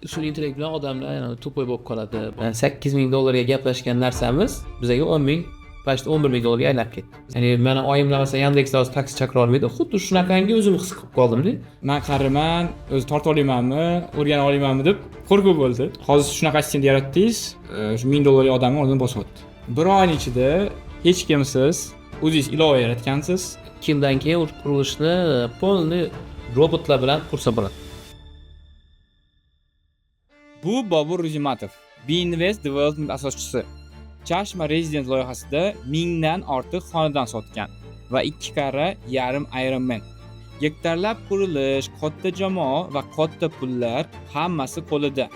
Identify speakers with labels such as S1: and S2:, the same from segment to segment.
S1: Sun'iy intellekt bilan odamlar yana тупой bo'lib qoladi. $8000 ga gaplashgan narsamiz bizaga 10 000, почти $11 000 ga aylanib ketdi. Ya'ni mani oyim bilan, masalan, Yandexda hozir taksi chaqira olmaydi. Xuddi shunaqangi o'zim his qilib qoldimda.
S2: Man qariman, o'zi torta olmaymanmi, o'rgana olmaymanmi deb qo'rquv bo'ldi. Hozir shunaqa assistent yaratdingiz, shu 1000 dollarlik odamni o'rnini bosyapti. Bir oyni ichida hech kimsiz, o'zingiz ilova yaratgansiz.
S1: 2 yildan keyin qurilishni полный robotlar bilan qursa bo'ladi.
S2: Bu Bobur Ruzimatov, Binvest Development asoschisi. Chashma Residence loyihasida mingdan ortiq xonadon sotgan va ikki karra yarim Ironman. Gektarlab qurilish, katta jamoa va katta pullar hammasi qo'lida.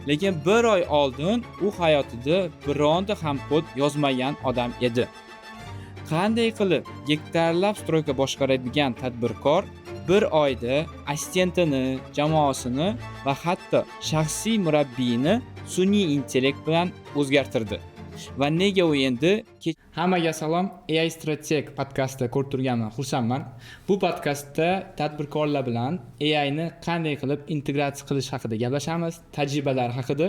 S2: Lekin bir oy oldin u hayotida bironta ham kod yozmagan odam edi. Qanday qilib gektarlab стройка boshqaradigan tadbirkor bir oyda assistentini, jamoasini va hatto shaxsiy murabbiyini sun'iy intellekt bilan o'zgartirdi? Va nega u endi? Hammaga salom. AI Strateg podkastida ko'rib turganman, xursandman. Bu podkastda tadbirkorlar bilan AI ni qanday qilib integratsiya qilish haqida gaplashamiz, tajribalar haqida.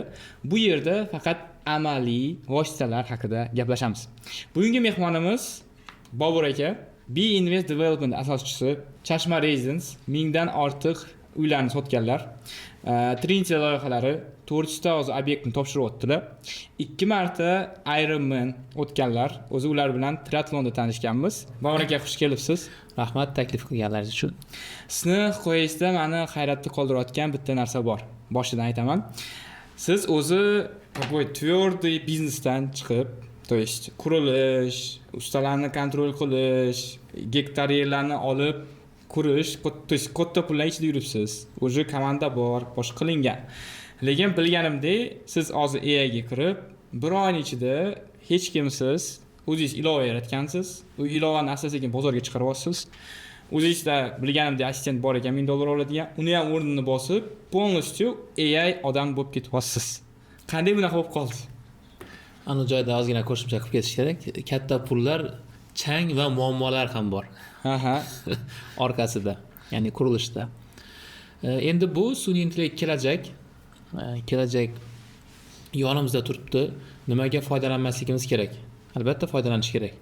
S2: Bu yerda faqat amaliy vositalar haqida gaplashamiz. Bugungi mehmonimiz Bobur aka, B Invest Development asoschisi, Chashma Residence, mingdan ortiq uylarni sotganlar. Trinity loyihalari, 400 ta hozir obyektni topshiryaptilar. Ikki marta Ironman o'tganlar. O'zi ular bilan triatlonda tanishganmiz. Bobur aka, xush kelibsiz.
S1: Rahmat taklif qilganlaringiz uchun.
S2: Sizni hikoyangizda mani hayratda qoldirayotgan bitta narsa bor. Boshidan aytaman. Siz o'zi такой твердый biznesdan chiqib, то есть qurilish, ustalarni контроль qilish, gektar yerlarni olib qurish, то есть katta pullar ichida yuribsiz. Уже komanda bor, boshqa qilingan. Lekin bilganimdek, siz hozir AIga kirib, bir oyni ichida hech kimsiz, o'zingiz ilova yaratgansiz. U ilovani asta sekin bozorga chiqaryapsiz. O'zingizda bilganimdek assistent bor ekan, 1000 dollar oladigan, uni ham o'rnini bosib, полностью AI odam bo'lib ketyapsiz. Qanday bunaqa bo'lib qoldi?
S1: Ana joyda ozgina qo'shimcha qilib ketish kerak. Katta pullar, chang va muammolar ham bor
S2: ha ha
S1: orqasida, ya'ni qurilishda. Endi bu sun'iy intellekt kelajak. Kelajak yonimizda turibdi. Nimaga foydalanmasligimiz kerak? Albatta foydalanish kerak.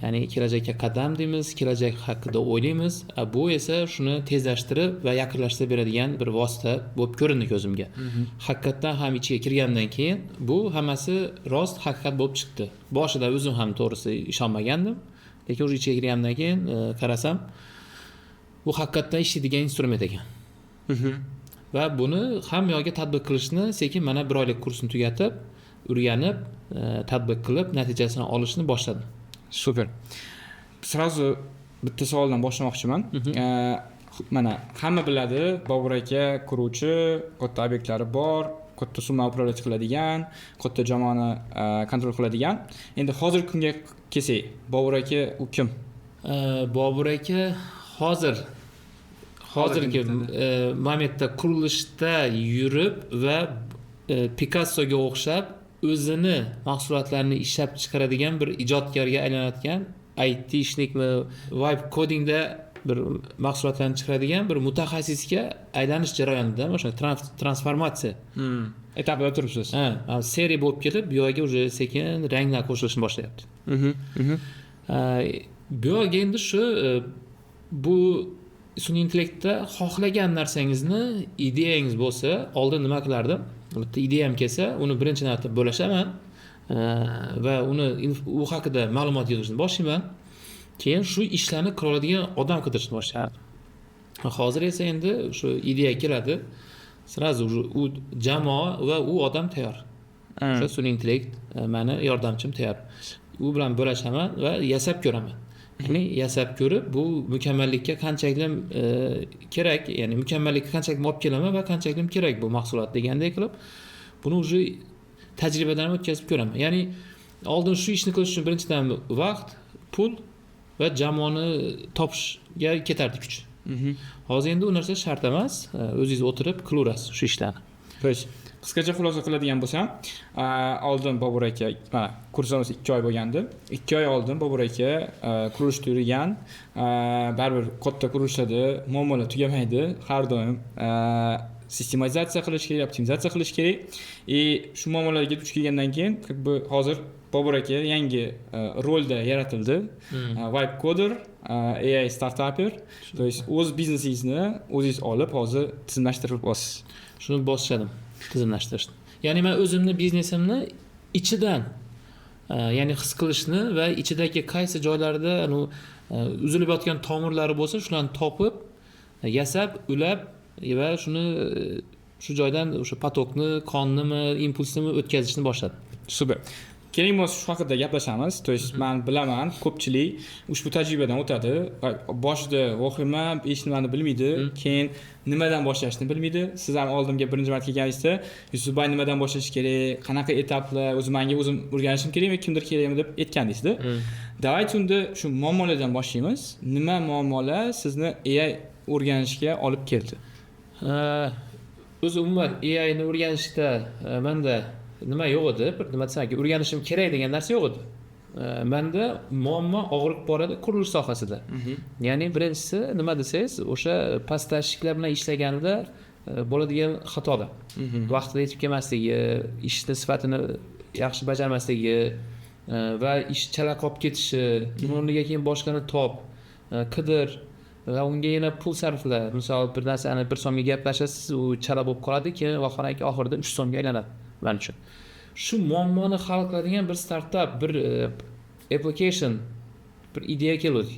S1: Ya'ni kelajakka qadam deymiz, kelajak haqida o'ylaymiz. Bu esa shuni tezlashtirib va yaqinlashtirib beradigan bir vosita bo'lib ko'rindi ko'zimga. Haqiqatdan ham ichiga kirgandan keyin bu hammasi rost, haqiqat bo'lib chiqdi. Boshida o'zim ham, to'g'risi, ishonmagandim, lekin уже ichiga kirgandan keyin qarasam, bu haqiqatdan ishlaydigan instrument ekan va buni hamma yoqga tatbiq qilishni sekin mana bir oylik kursni tugatib, o'rganib, tatbiq qilib, natijasini olishni boshladim.
S2: Супер. Сразу bitta savoldan boshlamoqchiman. Mana hamma biladi, Bobur aka quruvchi, katta obyektlari bor, katta summa управлять qiladigan, katta jamoani контроль qiladigan. Endi hozirgi kunga kelsak, Bobur aka u kim?
S1: Bobur aka hozir, hozirgi momentda qurilishda yurib va Pikassoga o'xshab o'zini mahsulotlarini ishlab chiqaradigan bir ijodkorga aylanayotgan айтишник mi, vibe codingda bir mahsulotlarni chiqaradigan bir mutaxassisga aylanish jarayonida, o'sha transformatsiya
S2: etapida turibsiz.
S1: Ha, серый bo'lib kelib, bu yoqga уже sekin ranglar qo'shilishni boshlayapti. Bu yoqga endi shu bu sun'iy intellektda xohlagan narsangizni, ideyangiz bo'lsa, oldin nima qilardim? Bitta ideyam kelsa, uni birinchi navbatda bo'lashaman va uni u haqida ma'lumot yig'ishni boshlayman. Keyin shu ishlarni qila oladigan odam qidirishni boshlardim. Hozir esa endi shu ideya keladi, сразу уже u jamoa va u odam tayyor. O'sha sun'iy intellekt mani yordamchim tayyor. U bilan bo'lashaman va yasab ko'raman. Ya'ni yasab ko'rib, bu mukammallikka qanchalik kerak, ya'ni mukammallikka qanchalik olib kelaman va qanchalik kerak bu mahsulot degandek qilib, buni уже tajribadan o'tkazib ko'raman. Ya'ni oldin shu ishni qilish uchun birinchidan vaqt, pul va jamoani topishga ketardi kuch. Hozir endi u narsa shart emas, o'zingiz o'tirib qilaverasiz shu ishlarni.
S2: То есть qisqacha xulosa qiladigan bo'lsam, oldin Bobur aka, mana kursimiz 2 oy bo'lgandi. 2 oy oldin Bobur aka qurilishda yurgan, baribir katta qurilishlarda muammolar tugamaydi har doim. Sistematizatsiya qilish kerak, optimizatsiya qilish kerak. И shu muammolarga duch kelgandan keyin, как бы, hozir Bobur aka yangi rolda yaratildi. Vibe coder, AI startuper, то есть o'z biznesingizni o'zingiz olib, hozir tizimlashtirib olasiz.
S1: Shuni boshladim tizimlashtirishni. Ya'ni man o'zimni biznesimni ichidan ya'ni his qilishni va ichidagi qaysi joylarda uzilib yotgan tomirlari bo'lsa, shularni topib, yasab, ulab va shuni shu joydan o'sha поток ni, qonnimi, impulsnimi o'tkazishni boshladim.
S2: Супер. Keling, bo'lsa, shu haqida gaplashamiz. То есть man bilaman, ko'pchilik ushbu tajribadan o'tadi. Boshida vahima, hech nimani bilmaydi, keyin nimadan boshlashni bilmaydi. Siz ham oldimga birinchi marta kelganingizda, "Yusufbay, nimadan boshlash kerak, qanaqa etaplar, o'zi manga o'zim o'rganishim kerakmi, kimdir kerakmi?" deb aytgandingizda. Давайте unda shu muammolardan boshlaymiz. Nima muammolar sizni AI o'rganishga olib keldi?
S1: O'zi umuman AIni o'rganishda manda nima yo'q edi, bir nima desam, o'rganishim kerak degan narsa yo'q edi. Manda muammo, og'riq bor edi qurilish sohasida. Ya'ni birinchisi nima desangiz, o'sha поставщик lar bilan ishlaganida bo'ladigan xatolar, vaqtida yetib kelmasligi, ishni sifatini yaxshi bajarmasligi va ish chala qolib ketishi. Uni o'rniga keyin boshqani top, qidir va unga yana pul sarfla. Misol, bir narsani 1 so'mga gaplashasiz, u chala bo'lib qoladi, keyin vaholanki oxirida 3 so'mga aylanadi. Man uchun shu muammoni hal qiladigan bir startap, bir application, bir ideya keluvdi.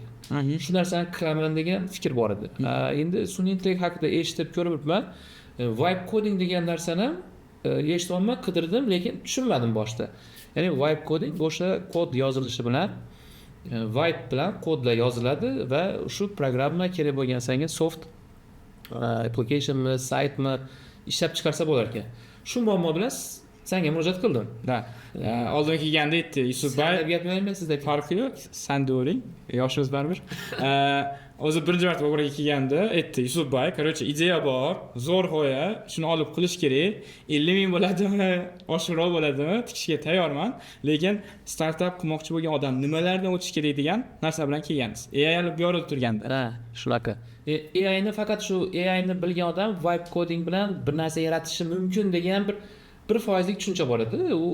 S1: Shu narsani qilaman degan fikr bor edi. Endi sun'iy intellekt haqida eshitib ko'ribman. Vibe coding degan narsani eshityapman, qidirdim, lekin tushunmadim boshida. Ya'ni vibe coding o'sha kod yozilishi bilan, vibe bilan kodlar yoziladi va shu programma kerak bo'lgan sanga soft applicationmi, saytmi ishlab chiqarsa bo'lar ekan. Shu muammo bilan sanga murojaat qildim.
S2: Да, oldin kelganda aytdi, "Yusufbay."
S1: Deb gapirmayman, siz deb.
S2: Farqi yo'q, san deyvering, yoshimiz baribir. O'zi birinchi marta Boburga kelganda aytdi, "Yusufbay, короче, ideya bor, zo'r g'oya, shuni olib qilish kerak, 50 000 bo'ladimi, oshiqroq bo'ladimi, tikishga tayyorman, lekin startap qilmoqchi bo'lgan odam nimalardan o'tishi kerak?" degan narsa bilan kelgansiz. AI bu yoqda turganda.
S1: Ha, shunaqa. AIni faqat shu AIni bilgan odam vibe coding bilan bir narsa yaratishi mumkin degan bir 1 foizlik tushuncha bor edi. U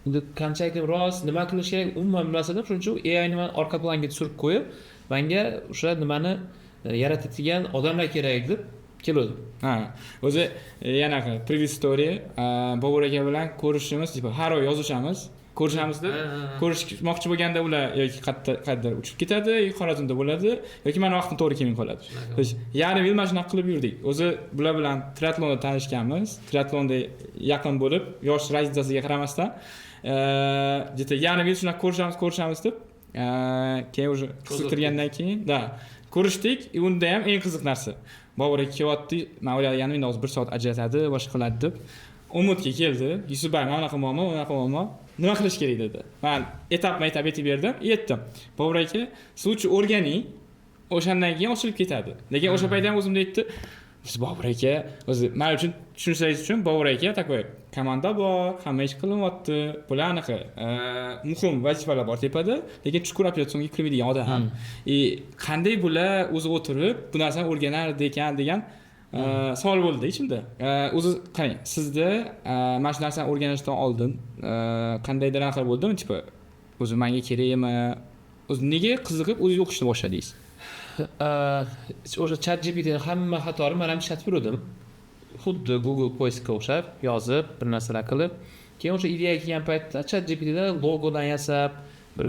S1: endi qanchalik rost, nima qilish kerak, umuman bilmas edim. Shuning uchun AIni man orqa planga surib qo'yib, manga o'sha nimani yaratadigan odamlar kerak deb keluvdim.
S2: Ha, o'zi yana previous story, Bobur aka bilan ko'rishishimiz, типа, har oy yozishamiz, ko'rishamiz deb. Ko'rishmoqchi bo'lganda ular yoki qayerdadir uchib ketadi, yoki Xorazmda bo'ladi, yoki mani vaqtim to'g'ri kelmay qoladi. То есть yarim yil mana shunaqa qilib yurdik. O'zi bular bilan triatlonda tanishganmiz. Triatlonda yaqin bo'lib, yosh разница siga qaramasdan, где-то yarim yil shunaqa ko'rishamiz, ko'rishamiz deb, keyin уже qiziqtirgandan keyin, да, ko'rishdik. И unda ham eng qiziq narsa, Bobur aka kelyapti, man o'ylagandim, endi hozir bir soat ajratadi, boshqa qiladi deb. Umidga keldi, "Yusufbay, mana bunaqa muammo, bunaqa muammo, nima qilish kerak?" dedi. Man etapma etap aytib berdim, aytdim, "Bobur aka, siz лучше o'rganing, o'shandan keyin ochilib ketadi." Lekin o'sha payt ham o'zimda aytdi, biz Bobur aka o'zi man uchun, tushunsangiz uchun, Bobur aka такой, komanda bor, hamma ish qilinyapti, bular anaqa muhim vazifalar bor tepada, lekin chuqur операционка ga kirmaydigan odam. И qanday bular o'zi o'tirib bu narsani o'rganardi ekan degan savol bo'ldi ichimda. O'zi qarang, sizda mana shu narsani o'rganishdan oldin qandaydir anaqa bo'ldimi, типа, o'zi manga kerakmi, o'zi nega qiziqib o'zingiz o'qishni boshladingiz?
S1: O'sha Chat GPTni hamma xatori man ham ishlatib yuruvdim, xuddi Google поиск ga o'xshab yozib, bir narsalar qilib. Keyin o'sha ideya kelgan paytda Chat GPTda logodan yasab, bir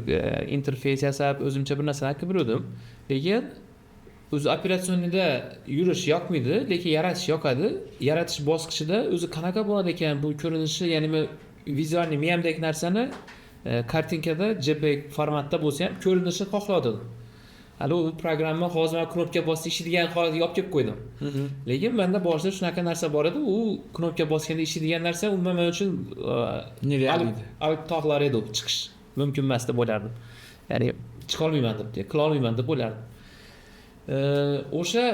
S1: interfeys yasab, o'zimcha bir narsalar qilib yuruvdim. Lekin o'zi операционный da yurish yoqmaydi, lekin yaratish yoqadi. Yaratish bosqichida o'zi qanaqa bo'ladi ekan bu ko'rinishi, ya'ni men визуальный miyamdagi narsani картинка da, JPEG formatda bo'lsa ham ko'rinishini xohlardim. Hali u programma hozir man knopka bossa ishlaydigan holatga olib kelib qo'ydim, lekin manda boshida shunaqa narsa bor edi, u knopka bosganda ishlaydigan narsa umuman man uchun
S2: Нереал
S1: Alp
S2: edi.
S1: Alp tog'lari edi u, chiqish mumkin emas deb o'ylardim, ya'ni chiqolmayman deb, qilolmayman deb o'ylardim. O'sha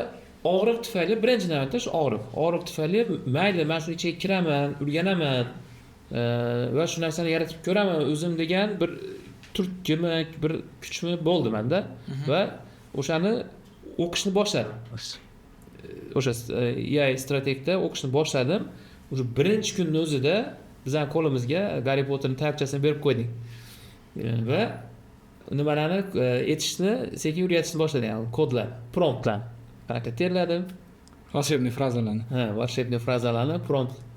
S1: og'riq tufayli, birinchi navbatda shu og'riq tufayli, mayli, man shuni ichiga kiraman, o'rganaman va shu narsani yaratib ko'raman o'zim degan bir turtkimi, bir kuchmi bo'ldi manda va o'shani o'qishni boshladim. O'sha AI strategda o'qishni boshladim. Уже birinchi kunni o'zida bizani qo'limizga Garri Potterni tayoqchasini berib qo'yding va nimalarni aytishni sekin o'rgatishni boshladik. Ya'ni kodlar, promptlar qanaqa teriladi.
S2: Волшебный фраза larni.
S1: Ha, волшебный фраза larni,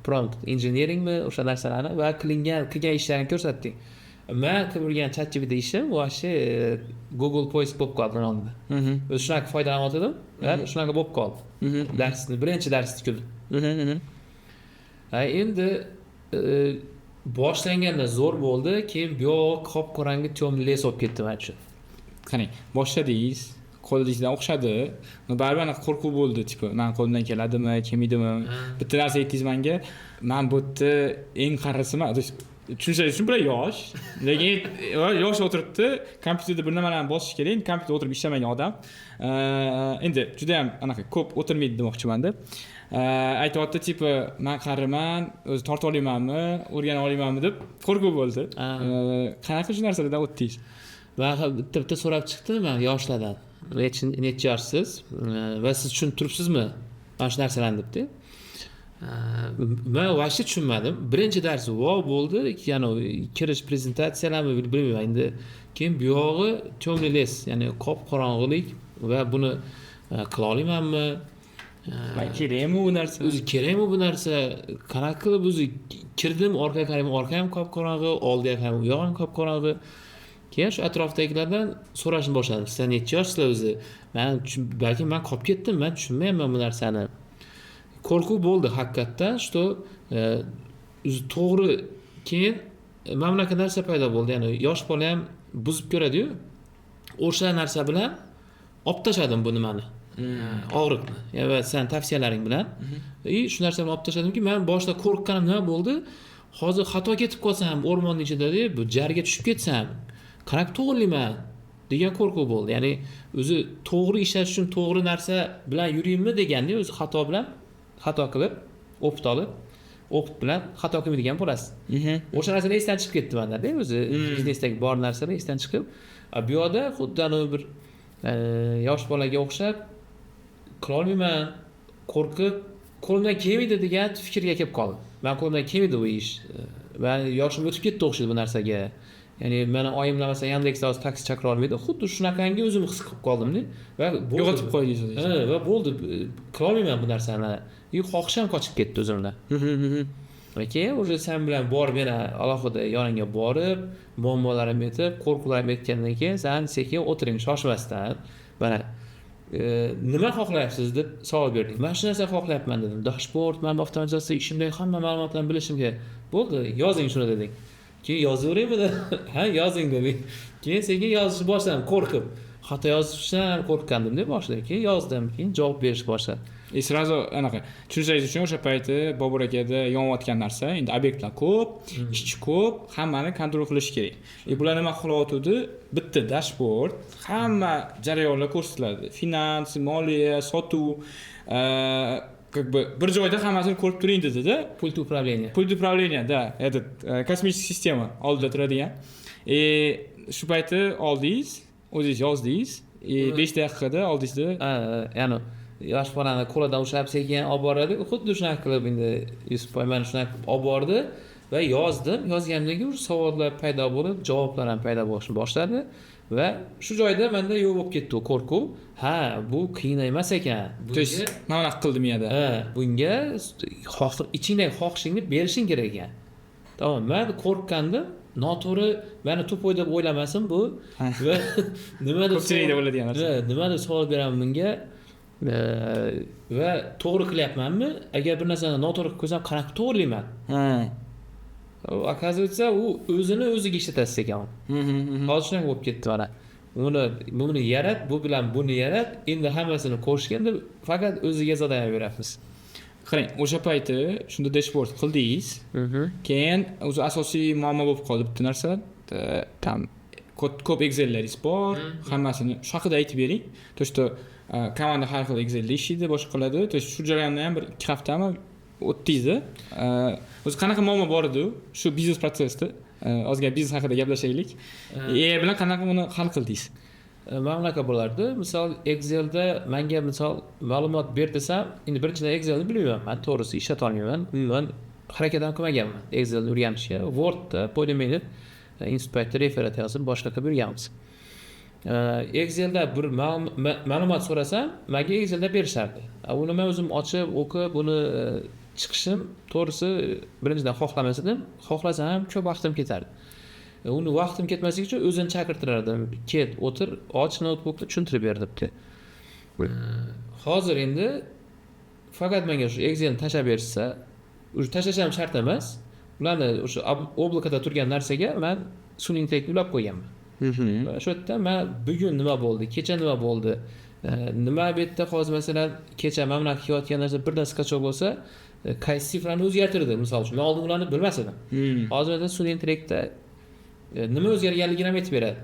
S1: prompt engineeringmi, o'sha narsalarni va qilgan ishlarini ko'rsatdik. Man qilib yurgan ChatGPT ishim вообще Google поиск bo'lib qoldi uni oldida. O'zi shunaqa foydalanyotgandim va shunaqa bo'lib qoldi darsni, birinchi darsni kuni. Ha, endi boshlanganda zo'r bo'ldi, keyin buyog'i qop qorong'i, темный лес bo'lib ketdi man uchun.
S2: Qarang, boshladingiz, qo'lingizdan o'xshadi, baribir anaqa qo'rquv bo'ldi, типа, man qo'limdan keladimi, kelmaydimi. Bitta narsa aytdingiz manga: man bu yerda eng qarisiman. То есть tushunishingiz uchun, bular yosh, lekin yosh o'tiribdi, kompyuterda bir nimalarni bosish kerak. Endi kompyuterda o'tirib ishlamagan odam endi judayam anaqa ko'p o'tirmaydi demoqchimanda. Aytyapti, типа, man qariman, o'zi torta olmaymanmi, o'rgana olmaymanmi, deb qo'rquv bo'ldi. Qanaqa shu narsalardan o'tdingiz?
S1: Man ham bitta bitta so'rab chiqdim man yoshlardan: necha yoshsiz va siz tushunib turibsizmi mana shu narsalarni, debdi. Man вообще tushunmadim. Birinchi dars vau bo'ldi, ya'ni kirish, prezentatsiyalarmi, bilmayman endi. Keyin buyog'i темный лес, ya'ni qop qorong'ilik va buni qila olmaymanmi?
S2: Kerakmi u narsa?
S1: O'zi kerakmi bu narsa? Qanaqa qilib o'zi kirdim, orqaga qarayman, orqa ham qop qorong'i, oldiga qarayman, u yoq ham qop qorong'i. Keyin shu atrofdagilardan so'rashni boshladim: sizlar necha yoshsizlar o'zi? Man balkim man qolib ketdim, man tushunmayapman bu narsani. Qo'rquv bo'ldi haqiqatdan, что o'zi to'g'ri. Keyin mana bunaqa narsa paydo bo'ldi, ya'ni yosh bola ham buzib ko'radiyu, o'sha narsa bilan olib tashladim bu nimani, og'riqni va san tavsiyalaring bilan. И shu narsa bilan olib tashladimki, man boshida qo'rqqanim nima bo'ldi? Hozir xato ketib qolsam, o'rmonni ichida, bu jarga tushib ketsam, qanaqa to'g'rilayman, degan qo'rquv bo'ldi. Ya'ni o'zi to'g'ri ishlash uchun to'g'ri narsa bilan yuraymi deganda, o'zi xato bilan, xato qilib, опыт olib, опыт bilan xato qilmaydigan bo'lasiz. O'sha narsalar esdan chiqib ketdi mandada. O'zi biznesdagi bor narsalar esdan chiqib, bu yoqda xuddi anavi bir yosh bolaga o'xshab qilolmayman, qo'rqib, qo'limdan kelmaydi degan fikrga kelib qoldim. Man qo'limdan kelmaydi bu ish, man yoshim o'tib ketdi o'xshaydi bu narsaga. Ya'ni mani oyimlar, masalan, Yandexda hozir taksi chaqira olmaydi, xuddi shunaqangi o'zimni his qilib qoldimda va bo'ldi.
S2: Yo'qotib qo'ydingiz.
S1: Ha, va bo'ldi, qilolmayman bu narsani и xohish ham qochib ketdi o'zimdan. Va keyin уже sen bilan borib, yana alohida yoningga borib, muammolarimni aytib, qo'rquvlarimni aytgandan keyin san sekin o'tiring, shoshmasdan, mana nima xohlayapsiz, deb savol berding. Man shu narsani xohlayapman, dedim. Dashboard, man avtomatizatsiya, ishimdagi hamma ma'lumotlarni bilishim kerak. Bo'ldi, yozing shuni, deding. Keyin yozaveraymi, dedim. Ha, yozing, dedik. Keyin sekin yozishni boshladim, qo'rqib, xato yozishdan ham qo'rqqandimda boshida. Keyin yozdim, keyin javob berish boshladi.
S2: И сразу anaqa, tushunishingiz uchun, o'sha payti Bobur akada yonayotgan narsa, endi obyektlar ko'p, ishchi ko'p, hammani контроль qilish kerak. И bular nima qilyotgandi? Bitta dashboard, hamma jarayonlar ko'rsatiladi: finans, moliya, sotuv, как бы bir joyda hammasini ko'rib turing, dedida.
S1: Пульт управления.
S2: Пульт управления, да, этот космический система oldida turadigan. И shu payti oldingiz, o'zingiz yozdingiz и 5 daqiqada oldingizda.
S1: Ha, ya'ni yosh bolani qo'lidan ushlab sekin olib boradi, xuddi shunaqa qilib. Endi Yusufboy mani shunaqa qilib olib bordi va yozdim. Yozganimdan keyin уже savollar paydo bo'lib, javoblar ham paydo bo'lishni boshladi va shu joyda manda yo'q bo'lib ketdi u qo'rquv. Ha, bu qiyin emas ekan.
S2: То есть mana bunaqa qildi miyada.
S1: Ha, bunga ichingdagi xohishingni berishing kerak ekan. Tamom, man qo'rqqandim, noto'g'ri, mani тупой deb o'ylamasin bu va nima deb
S2: Ko'pchilikda bo'ladigan narsa.
S1: Ha, nima deb savol beraman bunga va to'g'ri qilyapmanmi? Agar bir narsani noto'g'ri qilib qo'ysam, qanaqa to'g'rilayman? Оказывается, u o'zini o'ziga ishlatasiz ekan. Hozir shunaqa bo'lib ketdi. Mana uni, buni yarat, bu bilan buni yarat, endi hammasini qo'shgin, deb faqat o'ziga задание beryapmiz.
S2: Qarang, o'sha payti shunda dashboard qildingiz, keyin o'zi asosiy muammo bo'lib qoldi bitta narsa, там ko'p Excellaringiz bor, hammasini shu haqida aytib bering. То что komanda har xil Excelda ishlaydi, boshqa qiladi. То есть shu jarayonda ham bir 2 haftami o'tdingizda. O'zi qanaqa muammo bor edi shu biznes protsessda? Ozgina biznes haqida gaplashaylik. AI bilan qanaqa uni hal qildingiz?
S1: Mana bunaqa bo'lardi. Misol, Excelda manga, misol, ma'lumot ber desam, endi birinchidan, Excelni bilmayman man, to'g'risi, ishlata olmayman, umuman harakat ham qilmaganman Excelni o'rganishga. Wordda более, institut paytida referat yozib, boshqa qilib yurganmiz. Excelda bir ma'lumot so'rasam, manga Excelda berishardi. Uni man o'zim ochib, o'qib, buni chiqishim, to'g'risi, birinchidan, xohlamas edim, xohlasam ham ko'p vaqtim ketardi. Uni vaqtim ketmasligi uchun o'zini chaqirtirardim: "Kel, o'tir, och noutbukni, tushuntirib ber", debdi. Hozir endi faqat menga shu Excelni tashlab berishsa, уже tashlash ham shart emas, ularni o'sha облако da turgan narsaga man sun'iy intellektni ulab qo'yganman. Shu yerda man bugun nima bo'ldi, kecha nima bo'ldi, nima bu yerda hozir, masalan, kecha mana bunaqa kelayotgan narsa birdan скачок bo'lsa, qaysi цифра ni o'zgartirdi, misol uchun, man oldin ularni bilmas edim. Hozir, masalan, sun'iy intellektda nima o'zgarganligini ham aytib beradi.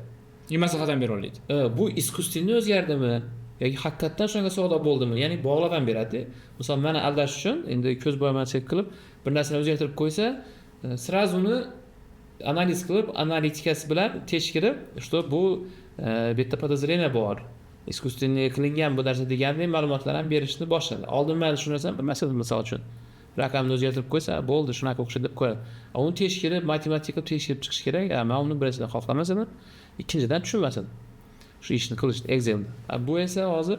S2: И maslahat ham bera oladi.
S1: Bu искусственный o'zgardimi yoki haqiqatdan shunaqa savdo bo'ldimi, ya'ni bog'lab ham beradi. Misol, mani aldash uchun endi ko'z bo'yamachilik qilib bir narsani o'zgartirib qo'ysa, сразу uni analiz qilib, analitikasi bilan tekshirib, что bu bu yerda подозрение bor, искусственный qilingan bu narsa degandek ma'lumotlar ham berishni boshladi. Oldin man shu narsani bilmas edim. Misol uchun, raqamni o'zgartirib qo'ysa, bo'ldi, shunaqa o'xshaydi deb qo'yadi. Uni tekshirib, matematik qilib tekshirib chiqish kerak. Man uni birinchidan xohlamas edim, ikkinchidan, tushunmas edim shu ishni qilishni Excelda. Bu esa hozir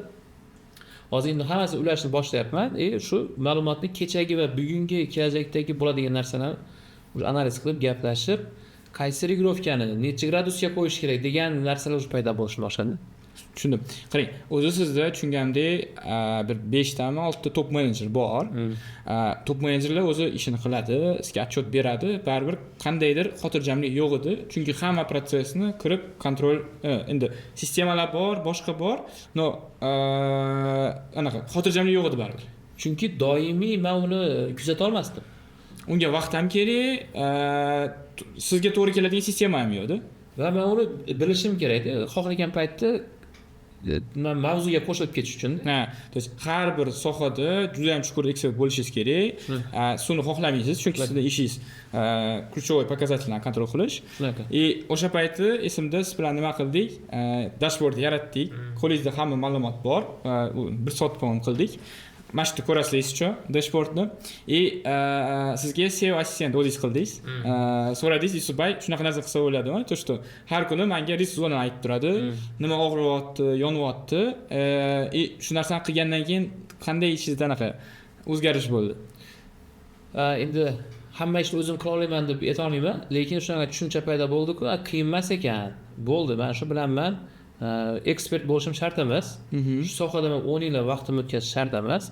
S1: endi hammasini ulashni boshlayapman и shu ma'lumotni kechagi va bugungi, kelajakdagi bo'ladigan narsalarni уже analiz qilib, gaplashib, qaysi регулировка ni necha gradusga qo'yish kerak degan narsalar уже paydo bo'lishni boshladi.
S2: Tushundim. Qarang, o'zi sizda, tushunganimdek, bir beshtami, oltita top menejer bor. Top menejerlar o'zi ishini qiladi, sizga отчет beradi, baribir qandaydir xotirjamlik yo'q edi, chunki hamma protsessni kirib kontrol, endi sistemalar bor, boshqa bor, но anaqa xotirjamlik yo'q edi baribir.
S1: Chunki doimiy man uni kuzata olmasdim.
S2: Unga vaqt ham kerak, sizga to'g'ri keladigan sistema ham yo'qda.
S1: Va man uni bilishim kerakda, xohlagan paytda man mavzuga qo'shilib ketish uchun.
S2: Ha, то есть har bir sohada juda ham chuqur ekspert bo'lishingiz kerak. Siz uni xohlamaysiz, chunki sizni ishingiz ключевой показатель larni kontrol qilish.
S1: Shunaqa.
S2: И o'sha payti esimda, siz bilan nima qildik? Dashboard yaratdik. Qo'lingizda hamma ma'lumot bor. U bir soat, по-моему, qildik. Mana shu yerda ko'rasizlar еще dashboardni. И sizga SEO assistent o'zingiz qildingiz. So'radingiz: "Yusufbay, shunaqa narsa qilsa bo'ladimi? То, что har kuni menga risk zonani aytib turadi. Nima og'riyapti, yonyapti." И shu narsani qilgandan keyin qanday ishingizda anaqa o'zgarish bo'ldi?
S1: Endi hamma ishni o'zim qila olaman deb aytolmayman, lekin shunaqa tushuncha paydo bo'ldiku, qiyin emas ekan, bo'ldi, man shu bilanman, ekspert bo'lishim shart emas, shu sohada man 10 yillab vaqtimni o'tkazish shart emas,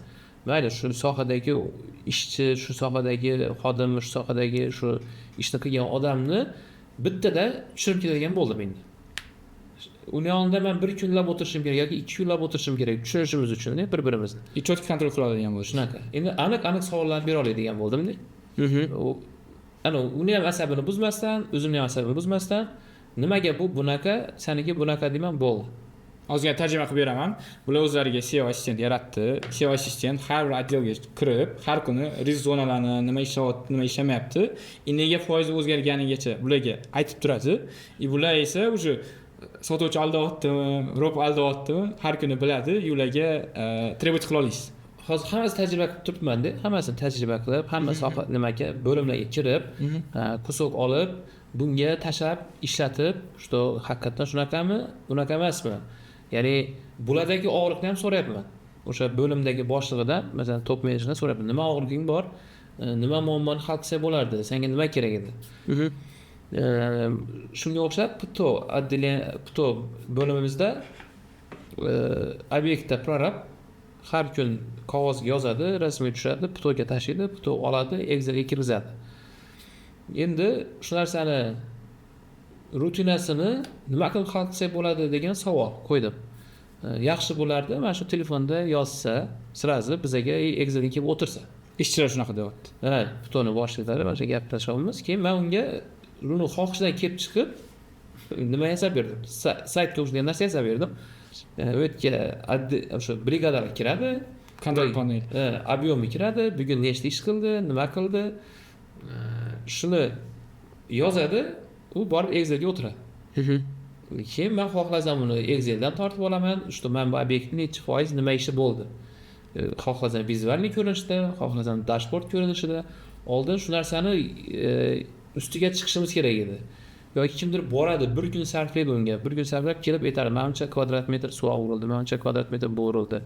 S1: mayli, shu sohadagi ishchi, shu sohadagi xodim, shu sohadagi shu ishni qilgan odamni bittada tushirib ketadigan bo'ldim. Endi uni yonida man bir kunlab o'tirishim kerak yoki 2 kunlab o'tirishim kerak tushunishimiz uchun bir birimizni.
S2: И четко kontrol qila oladigan bo'lish.
S1: Shunaqa, endi aniq aniq savollarni bera oladigan bo'ldimda. U ana uni ham asabini buzmasdan, o'zimni ham asabimni buzmasdan, nimaga bu bunaqa, saniki bunaqa deyman, bo'ldi.
S2: Ozgina tarjima qilib beraman. Bular o'zlariga SEO assistent yaratdi. SEO assistent har bir отдел ga kirib, har kuni risk zonalarni, nima ishlayapti, nima ishlamayapti, и nega foizi o'zgarganigacha bularga aytib turadi. И bular esa уже sotuvchi aldayaptimi, robot aldayaptimi, har kuni biladi, и ularga требовать qila olasiz.
S1: Hozir hammasini tajriba qilib turibmanda, hammasini tajriba qilib, hamma soha nimaga, bo'limlarga kirib, кусок olib, bunga tashlab, ishlatib, что haqiqatdan shunaqami, unaqa emasmi, ya'ni bulardagi og'riqni ham so'rayapman o'sha bo'limdagi boshlig'idan, masalan, top menejerdan so'rayapman: "Nima og'rig'ing bor, nima muammoni hal qilsak bo'lardi, senga nima kerak edi?" Shunga o'xshab ПТО отделение, ПТО bo'limimizda obyektda prorab har kun qog'ozga yozadi, rasmga tushadi, ПТО ga tashlaydi, ПТО oladi, Excelga kirgizadi. Endi shu narsani rutinasini nima qilib hal qilsak bo'ladi degan savol qo'ydim. Yaxshi bo'lardi, mana shu telefonda yozsa, сразу bizaga Excelga kelib o'tirsa.
S2: Ishchilar shunaqa deyapti.
S1: Ha, ПТО ni boshliqlari, mana shu gaplashyapmiz. Keyin man unga uni xohishidan kelib chiqib nima yasab berdim, saytga o'xshagan narsa yasab berdim. U yerga o'sha brigadalar kiradi.
S2: Kontrol panel.
S1: Объем i kiradi, bugun nechta ish qildi, nima qildi, shuni yozadi, u borib Excelga o'tiradi. Keyin man xohlasam, uni Exceldan tortib olaman, что man bu obyektni nechi foiz nima ishi bo'ldi. Xohlasam визуальный ko'rinishda, xohlasam dashboard ko'rinishida. Oldin shu narsani ustiga chiqishimiz kerak edi yoki kimdir boradi, bir kun sarflaydi unga, bir kun sarflab kelib aytadi: manimcha kvadrat metr suv urildi, manimcha kvadrat metr bu urildi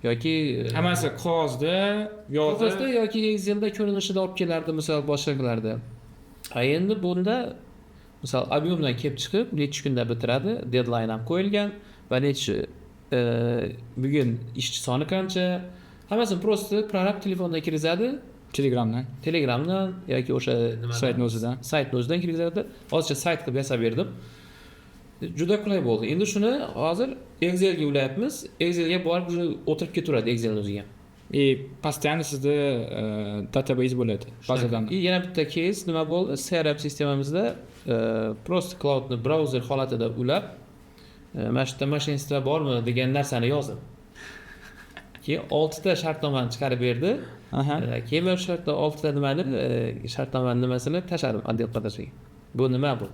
S1: yoki
S2: Hammasi qog'ozda.
S1: Qog'ozda yoki Excelda ko'rinishida olib kelardi, misol, boshqa qilardi. A endi bunda, misol, объем dan kelib chiqib, necha kunda bitiradi, deadline ham qo'yilgan va necha bugun ishchi soni qancha, hammasini просто prorab telefondan kirgizadi.
S2: Telegramdan.
S1: Telegramdan yoki o'sha nimadan,
S2: saytni o'zidan.
S1: Saytni o'zidan kirgizadi. Hozircha sayt qilib yasab berdim, juda qulay bo'ldi. Endi shuni hozir Excelga ulayapmiz. Excelga borib, уже o'tirib ketaveradi Excelni o'ziga.
S2: И постоянно sizda database bo'ladi bazadan.
S1: И yana bitta кейс nima bo'ldi? CRM sistemamizda просто Claudeni brauzer holatida ulab, mana shu yerda мошенничество bormi degan narsani yozdim. Keyin oltita shartnomani chiqarib berdi. Keyin man shu yerda oltita nimani, shartnomani nimasini tashladim отдел продажga: bu nima bu?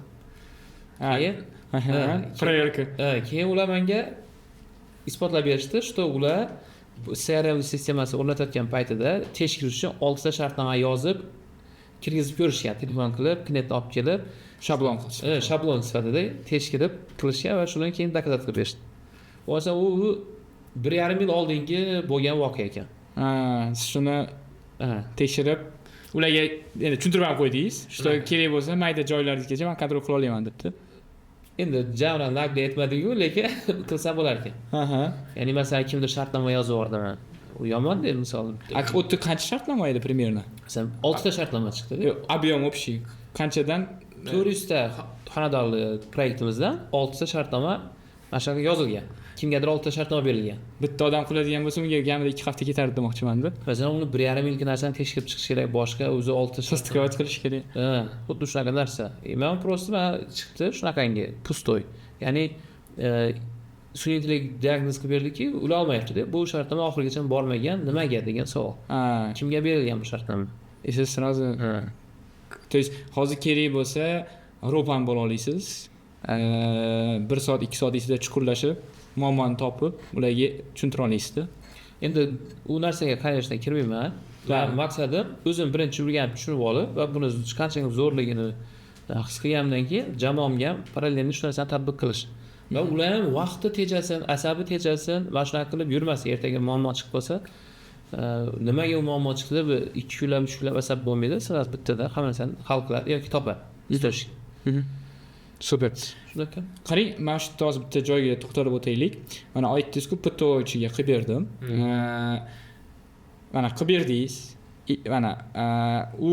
S1: Keyin
S2: Проверка.
S1: Keyin ular menga isbotlab berishdi, что ular CRM sistemasi o'rnatayotgan paytida tekshirish uchun oltita shartnoma yozib kirgizib ko'rishgan, telefon qilib, klientni olib kelib.
S2: Shablon qilish.
S1: Shablon sifatida tekshirib qilishgan va shundan keyin доказать qilib berishdi. Bo'lmasa u 1,5 yil oldingi bo'lgan voqea ekan.
S2: Ha, siz shuni tekshirib, ularga endi tushuntirib ham qo'ydingiz, что kerak bo'lsa, mayda joylargacha man контроль qila olaman debdi.
S1: Endi jamran нагло aytmadiku, lekin qilsa bo'lar ekan. Ya'ni, masalan, kimdir shartnoma yozib yubordi, u yomonda, misol.
S2: A u yerda qancha shartnoma edi примерно?
S1: Masalan, oltita shartnoma chiqdi.
S2: Yo'q, объем общий qanchadan?
S1: 400 ta xonadonli proyektimizdan oltita shartnoma mana shunaqa yozilgan, kimgadir oltita shartnoma berilgan.
S2: Bitta odam qiladigan bo'lsa, unga kamida 2 hafta ketardi demoqchimanda.
S1: Masalan, uni 1,5 yilgi narsani tekshirib chiqish kerak, boshqa o'zi oltita.
S2: Состыковать qilish kerak.
S1: Ha, xuddi shunaqa narsa. Man просто, man chiqdi shunaqangi пустой, ya'ni sun'iy intellekt diagnoz qilib berdiki, ula olmayapti deb, bu shartnoma oxirigacha bormagan, nimaga degan savol. Kimga berilgan bu shartnoma?
S2: И siz сразу, то есть hozir kerak bo'lsa, РОП ham bo'la olasiz, bir soat, 2 soat ichida chuqurlashib, muammoni topib, ularga tushuntira olasizda.
S1: Endi u narsaga, конечно, kirmayman. Man maqsadim o'zim birinchi o'rganib, tushunib olib va buni qanchalik zo'rligini his qilganimdan keyin jamoamga ham параллельно shu narsani tatbiq qilish va ular ham vaqti tejasin, asabi tejasin va shunaqa qilib yurmasin. Ertaga muammo chiqib qolsa, nimaga u muammo chiqdi deb 2 kunlab, 3 kunlab asab bo'lmaydi, сразу bittada hamma narsani hal qiladi yoki topadi.
S2: Супер.
S1: Shunaqa.
S2: Qarang, mana shu yerda hozir bitta joyga to'xtalib o'taylik. Mana aytdingizku, ПТО ichiga qilib berdim. Mana qilib berdingiz. Mana u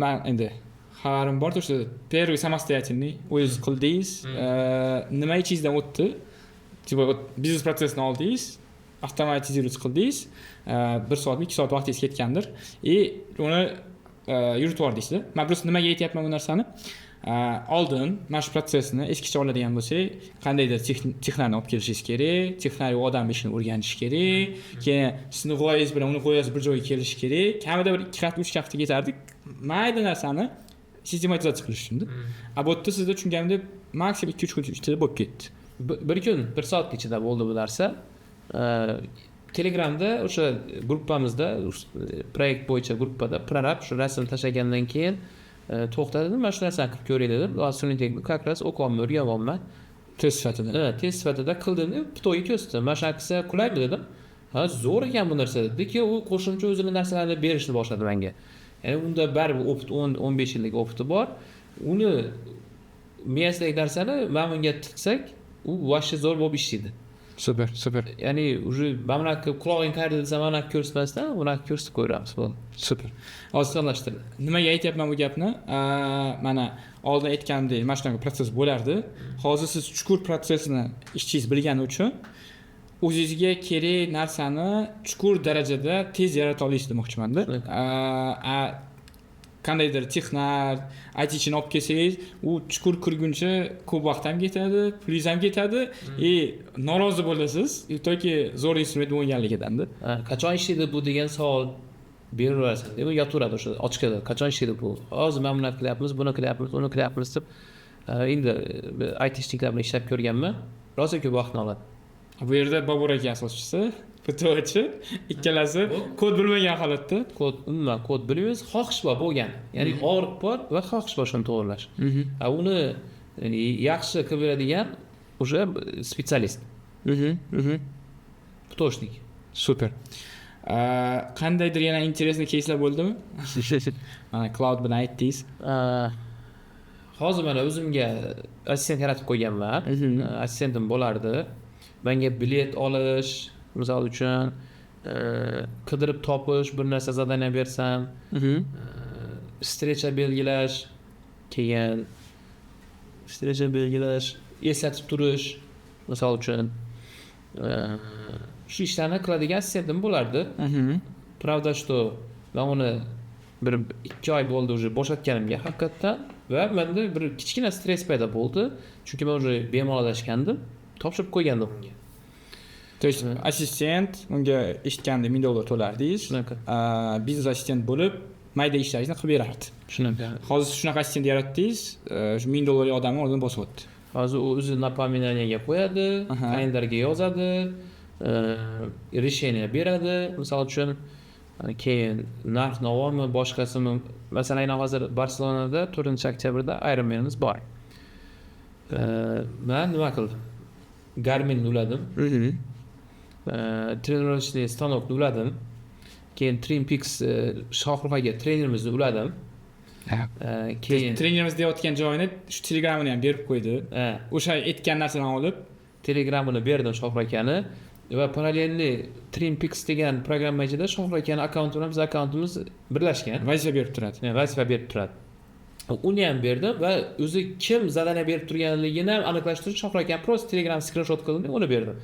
S2: man endi xabarim bor, то что первый самостоятельный o'zingiz qildingiz. Nima ichingizdan o'tdi? Типа вот biznes protsessini oldingiz, avtomatizировать qildingiz, bir soatmi, 2 soat vaqtingiz ketgandir и uni yuritib yubordingizda. Man просто nimaga aytyapman bu narsani? Oldin mana shu protsessni eskicha oladigan bo'lsak, qandaydir texnarni olib kelishingiz kerak, texnar u odam ishini o'rganishi kerak, keyin sizni g'oyangiz bilan uni g'oyasi bir joyga kelishi kerak, kamida bir 2 hafta, 3 hafta ketardi mayda narsani sistematizatsiya qilish uchunda. A bu yerda sizda, tushunganimdek, maksimum 2-3 kun ichida bo'lib ketdi.
S1: Bir kun, bir soat ichida bo'ldi bu narsa. Telegramda o'sha gruppamizda, proyekt bo'yicha gruppada prorab shu rasm tashlagandan keyin to'xtadim, mana shu narsani qilib ko'ray dedim. Sun'iy как раз o'qiyapman, o'rganyapman.
S2: Test sifatida.
S1: Ha, test sifatida qildim. ПТО ga ko'rsatdim, mana shunaqa qilsa qulaymi dedim. Ha, zo'r ekan bu narsa dedi. Keyin u qo'shimcha o'zini narsalarini berishni boshladi menga. Ya'ni unda baribir опыт, 10-15 yillik опыт i bor. Uni miyasidagi narsani mana bunga tiqsak, u вообще zo'r bo'lib ishlaydi.
S2: Супер, супер.
S1: Ya'ni уже mana bunaqa qilib, qulog'ing qayerda desa, mana bunaqa ko'rsatmasdan, bunaqa ko'rsatib qo'yamiz, bo'ldi.
S2: Супер.
S1: Osonlashtirdi.
S2: Nimaga aytyapman bu gapni? Mana oldin aytganimdek, mana shunaqa protsess bo'lardi. Hozir siz chuqur protsessni ishchingiz bilgani uchun o'zingizga kerak narsani chuqur darajada tez yarata olasiz demoqchimanda. A qandaydir texnar, ITchini olib kelsangiz, u chuqur kirguncha ko'p vaqt ham ketadi, pulingiz ham ketadi и norozi bo'lasiz toki zo'r instrument bo'lganligidanda.
S1: Qachon ishlaydi bu degan savol beraverasiz, u yotaveradi o'sha ochkada. Qachon ishlaydi bu? Hozir mana bunaqa qilyapmiz, buni qilyapmiz, uni qilyapmiz deb. Endi айтишник lar bilan ishlab ko'rganman, rosa ko'p vaqtni oladi.
S2: Bu yerda Bobur aka asoschisi, ПТОchi, ikkalasi kod bilmagan holatda.
S1: Kod, umuman kod bilmaymiz, xohish bor bo'lgan, ya'ni og'riq bor va xohish bor shuni to'g'irlash. A uni, ya'ni, yaxshi qilib beradigan уже специалист, ПТОшник.
S2: Супер. Qandaydir yana интересный keyslar bo'ldimi? Mana, Claude bilan aytdingiz.
S1: Hozir mana o'zimga assistent yaratib qo'yganman. Assistentim bo'lardi, manga bilet olish, misol uchun, qidirib topish, bir narsa задание bersam, встреча belgilash, keyin встреча belgilash, eslatib turish, misol uchun, shu ishlarni qiladigan assistentim bo'lardi. Правда, что man uni bir 2 oy bo'ldi уже bo'shatganimga haqiqatdan va menda bir kichkina stress paydo bo'ldi, chunki man уже bemalol adashgandim, topshirib qo'ygandim unga.
S2: То есть assistent, unga eshitgandim, 1000 dollar to'lardingiz.
S1: Shunaqa.
S2: Biznes assistent bo'lib, mayda ishlaringizni qilib berardi.
S1: Shunaqa.
S2: Hozir shunaqa assistent yaratdingiz, shu 1000 dollarlik odamni o'rnini bosyapti.
S1: Hozir u o'zi напоминание ga qo'yadi, kalendarga yozadi, решение beradi, misol uchun, keyin narx navomi, boshqasimi. Masalan, aynan hozir Barselonada 4-oktyabrda Ironmanimiz bor. Man nima qildim? Garminni uladim, тренировочный stanokni uladim, keyin Trim Peaks, Shohrux aka trenerimizni uladim. Keyin
S2: Trenerimiz deyotgan joyini, shu Telegramini ham berib qo'ydi. O'sha aytgan narsalarni olib.
S1: Telegramini berdim Shohrux akani va параллельный Trim Peaks degan programma ichida Shohrux akani akkaunti bilan biz akkauntimiz birlashgan.
S2: Vazifa berib turadi.
S1: Vazifa berib turadi. Uni ham berdim va o'zi kim задание berib turganligini ham aniqlashtirish uchun Shohrux akani просто Telegram skrinshot qildim, uni berdim.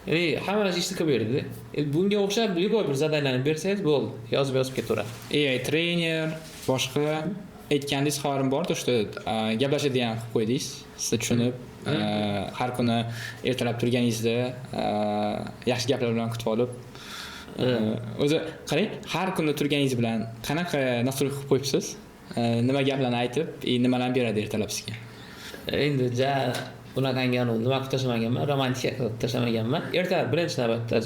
S1: Ya'ni hamma narsa ishni qilib berdi. Bunga o'xshab любой bir задание ni bersangiz bo'ldi, yozib yozib ketaveradi.
S2: AI trener, boshqa aytgandingiz, xabarim bor, то что gaplashadigan qilib qo'ydingiz, sizni tushunib, har kuni ertalab turganingizda yaxshi gaplar bilan kutib olib. O'zi qarang, har kuni turganingiz bilan qanaqa настройка qilib qo'yibsiz? Nima gaplarni aytib и nimalarni beradi ertalab sizga?
S1: Endi ja unaqangi nima qilib tashlamaganman, romantika qilib tashlamaganman. Ertalab birinchi navbatda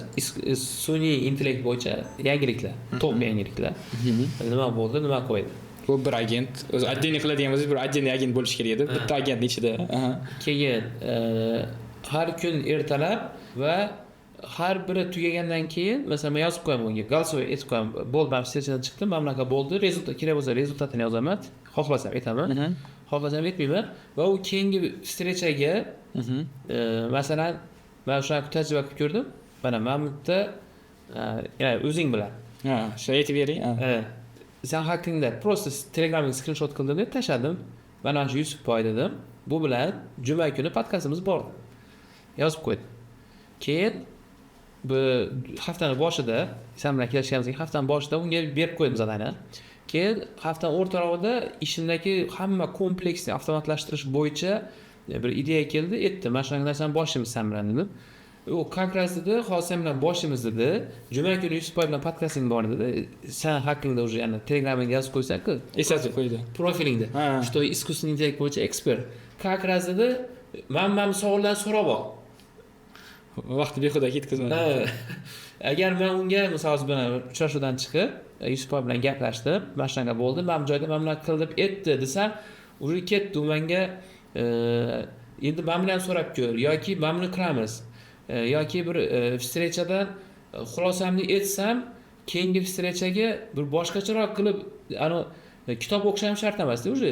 S1: sun'iy intellekt bo'yicha yangiliklar, top yangiliklar, nima bo'ldi, nima qo'ydi.
S2: Bu bir agent o'zi отдельный qiladigan bo'lsangiz, bir отдельный agent bo'lishi kerak edi bitta agentni ichida.
S1: Keyin har kun ertalab va har biri tugagandan keyin, masalan, man yozib qo'yaman unga, голосовой aytib qo'yaman: bo'ldi, man встреча dan chiqdim, mana bunaqa bo'ldi, результат, kerak bo'lsa результат ini yozaman, xohlasam aytaman, xohlasam aytmayman. Va u keyingi встреча ga, masalan, man shunaqa tajriba qilib ko'rdim, mana bu yerda, ya'ni o'zing bilan.
S2: Ha, shu aytib bering.
S1: Sen haqingda просто Telegramga skrinshot qildim deb tashladim. Mana shu Yusufboy dedim, bu bilan juma kuni podkastimiz bor, yozib qo'ydim. Keyin bu haftani boshida, sen bilan kelishganimizdan keyin haftani boshida unga berib qo'ydim задание. Keyin haftani o'rtarog'ida ishimdagi hamma kompleksni avtomatlashtirish bo'yicha bir ideya keldi, aytdim: mana shunaqa narsani boshlaymiz sen bilan, dedim. U как раз dedi, hozir sen bilan boshlaymiz dedi, juma kuni Yusufboy bilan podkasting bor dedi, san haqingda уже yana Telegramingga yozib qo'ysak-ku.
S2: Eslatib qo'ydi.
S1: Profilingda, что искусственный интеллект bo'yicha ekspert, как раз dedi, mana bu savollarni so'rab ol.
S2: Vaqtni behuda ketkazmadi.
S1: Ha. Agar man unga, misol uchun, bilan uchrashuvdan chiqib, Yusufboy bilan gaplashdim, mana shunaqa bo'ldi, mana bu joyda mana bunaqa qil deb aytdi desam, уже ketdi u manga, endi mana buni ham so'rab ko'r yoki mana buni qilamiz, yoki bir встреча dan xulosamni aytsam, keyingi встреча ga bir boshqacharoq qilib, anavi kitob o'qish ham shart emasda, уже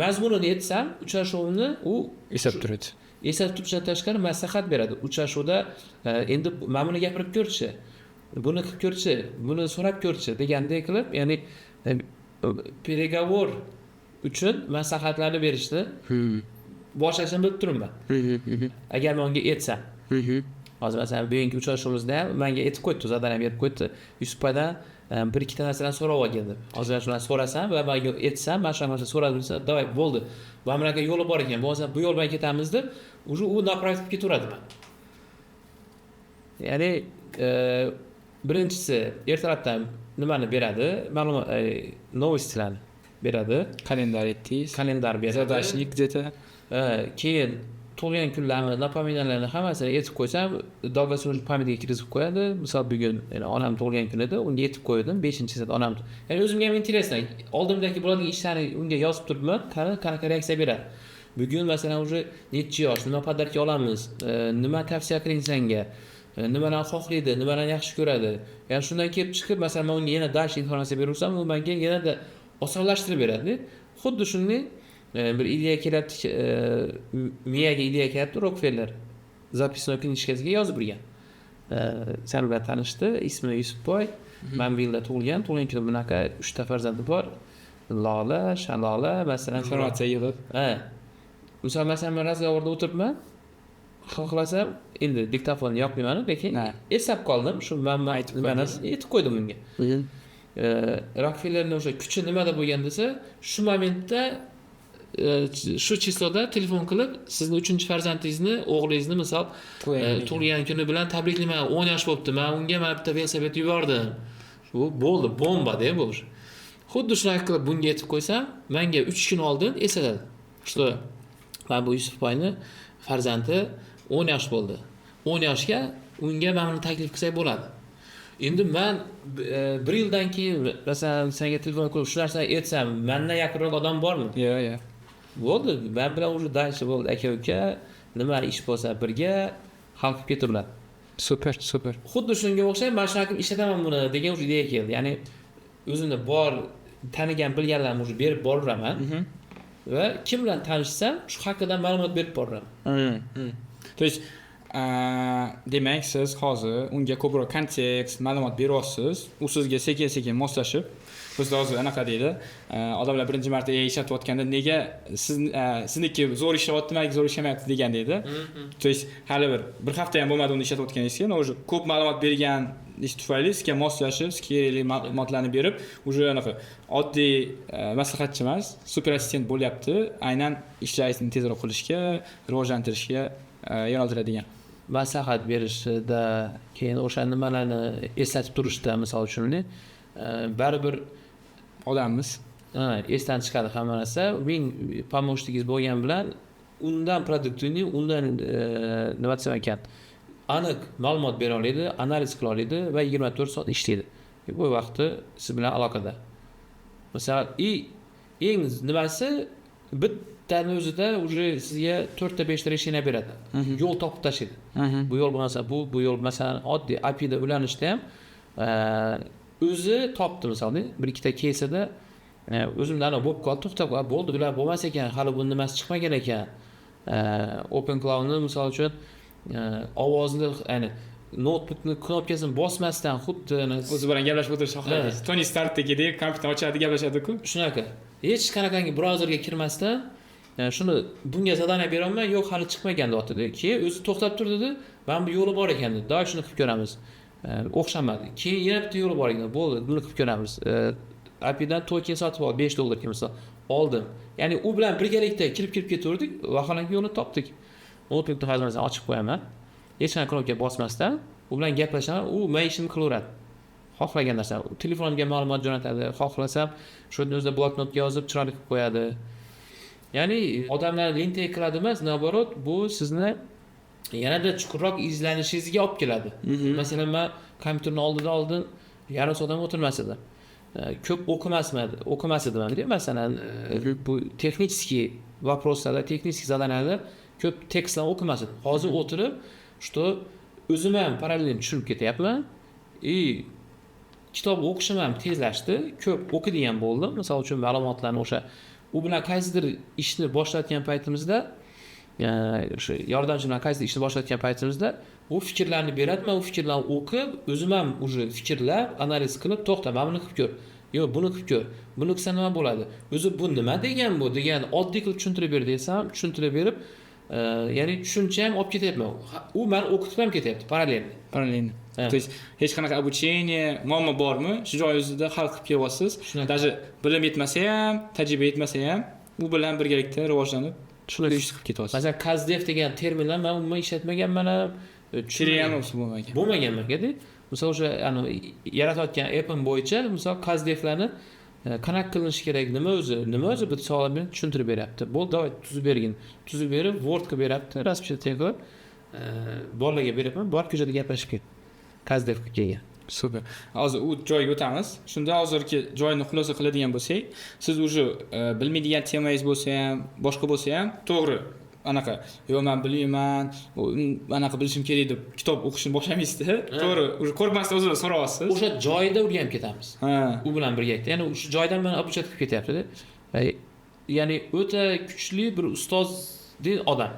S1: mazmunini aytsam uchrashuvni, u
S2: eslab turadi.
S1: Eslab turishdan tashqari maslahat beradi uchrashuvda, endi mana buni gapirib ko'rchi, buni qilib ko'rchi, buni so'rab ko'rchi degandek qilib, ya'ni переговор uchun maslahatlarni berishni boshlashini bilib turibman, agar man unga aytsam. Hozir, masalan, bugungi uchrashuvimizda ham manga aytib qo'yibdi, задание berib qo'yibdi, Yusufboydan bir ikkita narsalarni so'rab olgin deb. Hozir man shularni so'rasam va manga aytsam, mana shunaqa narsa so'radim desa, давай, bo'ldi, mana bunaqa yo'li bor ekan, bo'lmasa bu yo'l bilan ketamiz deb, уже u направить qilib ketaveradi mani. Ya'ni birinchisi ertalabdan nimani beradi, ma'lumot, новость larni. Beradi.
S2: Календарь aytdingiz.
S1: Календарь beradi.
S2: Задачник где-то.
S1: Keyin tug'ilgan kunlarni, напоминания larni hammasini aytib qo'ysam, долгосрочный память ga kirgizib qo'yadi. Misol, bugun, ya'ni onam tug'ilgan kun edi, unga aytib qo'ydim, 5-sent onam. Ya'ni o'zimga ham интересно, oldimdagi bo'ladigan ishlarni unga yozib turibman, qani qanaqa reaksiya beradi. Bugun, masalan, уже nechi yosh, nima подарка olamiz, nima tavsiya qiling sanga, nimalarni xohlaydi, nimalarni yaxshi ko'radi. Ya'ni shundan kelib chiqib, masalan, man unga yana дальше informatsiya beraversam, u menga yanada osonlashtirib beradi. Xuddi shunday bir ideya kelyapti, miyaga ideya kelyapti. Rokfeller записной книжка siga yozib bergan. San bilan tanishdi, ismi Yusufboy, mana bu yilda tug'ilgan, tug'ilgan kuni bunaqa, uchta farzandi bor, Lola, Shalola, masalan.
S2: Informatsiya yig'ib.
S1: Ha, misol, masalan, man разговор da o'tiribman, xohlasam endi diktofonni yoqmayman, lekin eslab qoldim shu man
S2: Aytib
S1: nimani aytib qo'ydim unga. Rokfellerni o'sha kuchi nimada bo'lgan desa, shu momentda, shu число da telefon qilib, sizni uchinchi farzandingizni, o'g'lingizni, misol, tug'ilgan kuni bilan tabriklayman, 10 yosh bo'libdi, man unga mana bitta velosiped yubordim. Bu bo'ldi, bombada bu. Xuddi shunaqa qilib bunga aytib qo'ysam, manga 3 kun oldin eslatadi, что mana bu Yusufboyni farzandi 10 yosh bo'ldi, 10 yoshga unga mana buni taklif qilsak bo'ladi. Endi man bir yildan keyin, masalan, senga telefon qilib shu narsani aytsam, mandan yaqinroq odam bormi?
S2: Yo'q.
S1: Bo'ldi, man bilan уже дальше bo'ldi, aka uka nima ish bo'lsa, birga hal qilib ketaveradi.
S2: Супер, супер.
S1: Xuddi shunga o'xshab, mana shunaqa qilib ishlataman buni degan уже ideya keldi. Ya'ni o'zimda bor tanigan bilganlarimni уже berib boraveraman va kim bilan tanishsam, shu haqida ma'lumot berib boraveraman.
S2: То есть demak, siz hozir unga ko'proq kontekst, ma'lumot beryapsiz, u sizga sekin sekin moslashib. Bizda hozir anaqa deydi, odamlar birinchi marta AI ishlatayotganda, nega siz, sizniki zo'r ishlayapti, maniki zo'r ishlamayapti degan deydi. То есть hali bir hafta ham bo'lmadi uni ishlatayotganingizga, но уже ko'p ma'lumot bergan ish tufayli sizga moslashib, sizga kerakli ma'lumotlarni berib, уже anaqa oddiy maslahatchi emas, super assistent bo'lyapti, aynan ishlaringizni tezroq qilishga, rivojlantirishga yo'naltiradigan.
S1: Maslahat berishida, keyin o'sha nimalarni eslatib turishda, misol uchun, baribir
S2: odammiz.
S1: Ha, esdan chiqadi hamma narsa. Ming помощник ingiz bo'lgani bilan undan продуктивный, undan nima desam ekan, aniq ma'lumot bera oladi, analiz qila oladi va 24 soat ishlaydi bu vaqtda siz bilan aloqada, masalan. И eng nimasi, bittani o'zida уже sizga to'rtta, beshta решение beradi, yo'l topib tashlaydi. Bu yo'l bo'lmasa, bu yo'l, masalan, oddiy APIda ulanishda ham o'zi topdi. Misolda, bir ikkita keysida o'zimda anavi bo'lib qoldi, to'xtab qoldi, bo'ldi, bular bo'lmas ekan, hali buni nimasi chiqmagan ekan. OpenClawni, misol uchun, ovozni, ya'ni noutbukni knopkasini bosmasdan xuddi
S2: o'zi bilan gaplashib o'tirish xohlaysiz. Toni Starkdagidek kompyuterni ochadi, gaplashadiku.
S1: Shunaqa, hech qanaqangi brauzerga kirmasdan, shuni bunga задание beryapman, yo'q, hali chiqmagan deyapti. Keyin o'zi to'xtab tur dedi, mana bu yo'li bor ekan dedi, давай shuni qilib ko'ramiz. O'xshamadi. Keyin yana bitta yo'li bor ekan, bo'ldi, buni qilib ko'ramiz. APIdan token sotib ol, 5 dollarga, misol, oldim. Ya'ni u bilan birgalikda kirib kirib ketaverdik, vaholanki yo'lini topdik. Noutbukni hozir, masalan, ochib qo'yaman, hech qanaqa knopka bosmasdan u bilan gaplashaman, u man ishimni qilaveradi. Xohlagan narsa, telefonimga ma'lumot jo'natadi, xohlasam, shu yerni o'zida bloknotga yozib, chiroyli qilib qo'yadi. Ya'ni odamlar лентяй qiladi emas, наоборот, bu sizni yanada chuqurroq izlanishingizga olib keladi. Masalan, man kompyuterni oldida oldin yarim soat ham o'tirmas edim, ko'p o'qimas edim hamda, masalan, bu технический вопрос larda, технический задания larda ko'p tekstlarni o'qimas edim. Hozir o'tirib, что o'zim ham parallel tushunib ketyapman и kitob o'qishim ham tezlashdi, ko'p o'qiydigan bo'ldim. Misol uchun, ma'lumotlarni o'sha u bilan qaysidir ishni boshlayotgan paytimizda, o'sha yordamchi bilan qaysidir ishni boshlayotgan paytimizda u fikrlarni beradi, man u fikrlarni o'qib, o'zim ham уже fikrlab, analiz qilib, to'xta, mana buni qilib ko'r, yo'q, buni qilib ko'r, buni qilsa nima bo'ladi o'zi, bu nima degan, bu degan, oddiy qilib tushuntirib ber desam, tushuntirib berib, ya'ni tushuncha ham olib ketyapman, u mani o'qitib ham ketyapti параллельно.
S2: Параллельно. То есть hech qanaqa обучение, muammo bormi, shu joy o'zida hal qilib kelyapsiz. Даже bilim yetmasa ham, tajriba yetmasa ham, u bilan birgalikda rivojlanib,
S1: Shunday
S2: ish qilib ketyapsiz.
S1: Masalan, CustDev degan terminlar man umuman ishlatmaganman ham.
S2: Kerak ham bo'lmagan.
S1: Bo'lmagan mangada. Misol, o'sha yaratayotgan appim bo'yicha, misol, CustDevlarni Qanaqa qilinishi kerak, nima o'zi bitta savol bilan tushuntirib beryapti. Bo'ldi, давай, tuzib bergin. Tuzib berib, Word qilib beryapti, распечатка qilib, bolalarga beryapman, borib ko'chada gaplashib kel. Кастдев ga kelgan.
S2: Супер. Hozir u joyga o'tamiz. Shunda hozirgi joyni xulosa qiladigan bo'lsak, siz уже bilmaydigan temangiz bo'lsa ham, boshqa bo'lsa ham, to'g'ri, anaqa, yo'q, man bilmayman, anaqa bilishim kerak deb kitob o'qishni boshlamaysizda. To'g'ri, уже qo'rqmasdan o'zida so'rayapsiz.
S1: O'sha joyida o'rganib ketamiz. U bilan birgalikda. Ya'ni o'sha joydan meni обучать qilib ketyapti-da. Ya'ni o'ta kuchli bir ustoz odam.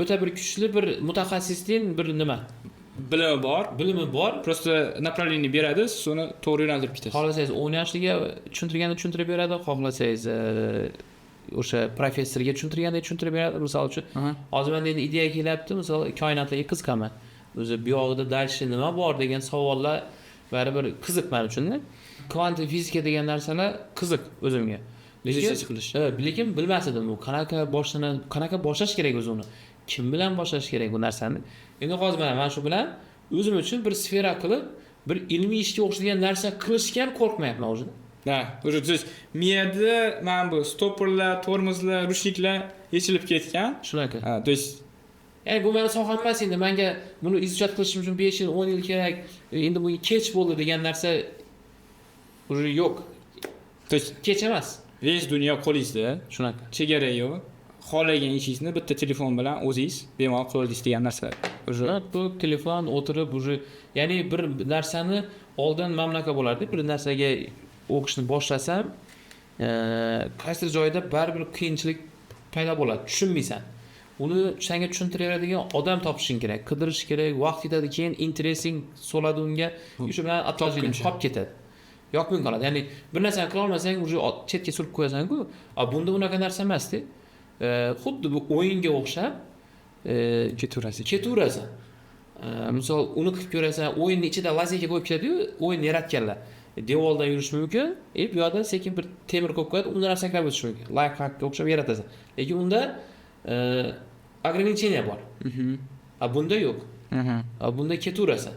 S1: O'ta bir kuchli bir mutaxassisning bir nima?
S2: Bilimi bor.
S1: Bilimi bor.
S2: Просто направление beradi, siz uni to'g'ri yo'naltirib ketasiz.
S1: Xohlasangiz 10 yoshliga tushuntirganda tushuntirib beradi, xohlasangiz o'sha professorga tushuntirganda tushuntirib beradi. Misol uchun, hozir menda endi ideya kelyapti, misol, koinotga qiziqaman. O'zi bu yog'ida дальше nima bor degan savollar baribir qiziq man uchun-da. Kvant fizika degan narsalar qiziq o'zimga. Lekin
S2: Изучать qilish.
S1: Lekin bilmas edim u qanaqa boshlanadi, qanaqa boshlash kerak o'zi uni. Kim bilan boshlash kerak bu narsani. Endi hozir mana shu bilan o'zim uchun bir sfera qilib, bir ilmiy ishga o'xshagan narsa qilishga ham qo'rqmayapman уже.
S2: Да, уже, то есть miyada mana bu стопор lar, tormozlar, ручник lar yechilib ketgan.
S1: Shunaqa.
S2: Ha, то есть
S1: Ya'ni bu mani soham emas endi, menga buni изучать qilishim uchun 5 yil, 10 yil kerak. Endi bunga kech bo'ldi degan narsa уже yo'q.
S2: То есть
S1: Kech emas.
S2: Весь dunyo qo'lingizda,
S1: Shunaqa.
S2: chegara yo'q. Xohlagan ishingizni bitta telefon bilan o'zingiz bemalol qila olasiz degan narsa. Уже
S1: Bu telefon o'tirib уже, ya'ni bir narsani oldin mana bunaqa bo'lardi. Bir narsaga o'qishni boshlasam, qaysidir joyda baribir qiyinchilik paydo bo'ladi. Tushunmaysan. Uni senga tushuntiradigan odam topishing kerak, qidirish kerak, vaqt ketadi, keyin интерес ing so'ladi unga, o'sha bilan отношение
S2: Topguncha.
S1: qolib ketadi. Yoqmay qoladi. Ya'ni bir narsani qila olmasang, уже chetga surib qo'yasan-ku. A bunda unaqa narsa emasda. Xuddi bu o'yinga o'xshab
S2: Ketaverasiz.
S1: Ketaverasan. Misol, uni qilib ko'rasan, o'yinni ichida лазейка qo'yib ketadiyu, o'yinni yaratganlar. Devordan yurish mumkin, bu yoqda sekin bir temir qo'yib qo'yadi, undan ham sakrab o'tish mumkin. Лайфхак ka o'xshab yaratasan. Lekin unda ограничение bor. A bunda yo'q. A bunda ketaverasan.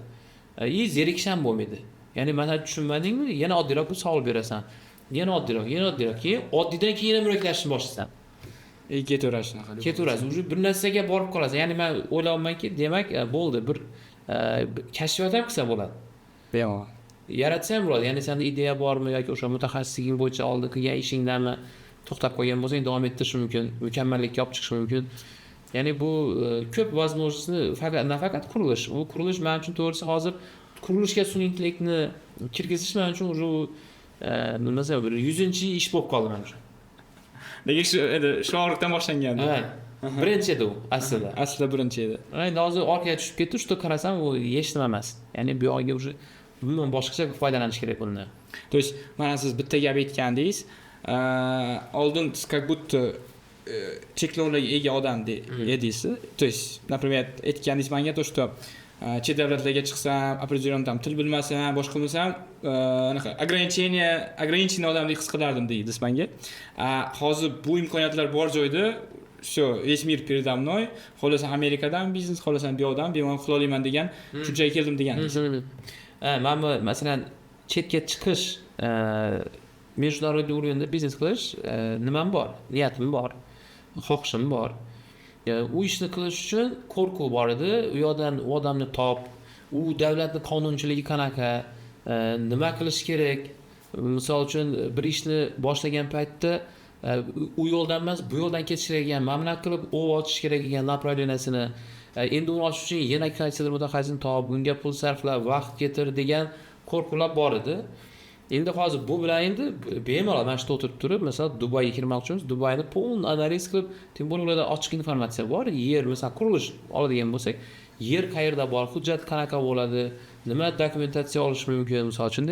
S1: И zerikish ham bo'lmaydi. Ya'ni mana tushunmadingmi, yana oddiyroq bir savol berasan. Yana oddiyroq, yana oddiyroq. Keyin oddiydan keyin yana murakkablashtirish boshlaysan.
S2: И ketaverasiz shunaqa.
S1: Ketaverasiz. Уже bir narsaga borib qolasan. Ya'ni men o'ylayapmanki, demak, bo'ldi, bir kashfiyot ham qilsa bo'ladi.
S2: Bemalol.
S1: Yaratsa ham bo'ladi. Ya'ni senda ideya bormi yoki o'sha mutaxassisliging bo'yicha oldin qilgan ishingdanmi to'xtab qolgan bo'lsang, davom ettirish mumkin, mukammallikka olib chiqish mumkin. Ya'ni bu ko'p возможность ni faqat nafaqat qurilish. U qurilish men uchun, to'g'risi, hozir qurilishga sun'iy intellektni kirgizish men uchun уже nima desam, bir 100-ish bo'lib qoldi men uchun.
S2: Lekin shu endi shu og'riqdan boshlangandi.
S1: Ha. Birinchi edi u aslida.
S2: Aslida birinchi edi.
S1: Endi hozir orqaga tushib ketdi, что qarasam, u hech nima emas. Ya'ni bu yog'iga уже umuman boshqacha foydalanish kerak bundan.
S2: То есть mana siz bitta gap aytgandingiz, oldin siz как будто cheklovlarga ega odam edingiz. То есть, например, aytgandingiz menga то, что chet davlatlarga chiqsam, определенный там til bilmasam, boshqa qilmasam, anaqa ограничение, ограниченный odamdek his qilardim deydingiz menga. Hozir bu imkoniyatlar bor joyda, все, весь мир передо мной, xohlasam Amerikadan biznes, xohlasam bu yoqdan bemalol qila olaman degan tushunchaga keldim degandingiz.
S1: Ha, mana bu masalan chetga chiqish, международный уровень da biznes qilish nimam bor, niyatim bor, xohishim bor. U ishni qilish uchun qo'rquv bor edi. U yoqdan u odamni top, u davlatni qonunchiligi qanaqa, nima qilish kerak. Misol uchun, bir ishni boshlagan paytda u yo'ldan emas, bu yo'ldan ketish kerak ekan, mana bunaqa qilib ov ochish kerak ekan направление sini. Endi uni ochish uchun yana qaysidir mutaxassisni top, unga pul sarfla, vaqt ketir degan qo'rquvlar bor edi. Endi hozir bu bilan endi bemalol mana shu yerda o'tirib turib, masalan, Dubayga kirmoqchimiz, Dubayni полный analiz qilib, тем более ularda ochiq informatsiya bor. Yer, masalan, qurilish oladigan bo'lsak, yer qayerda bor, hujjat qanaqa bo'ladi, nima dokumentatsiya olish mumkin, misol uchun,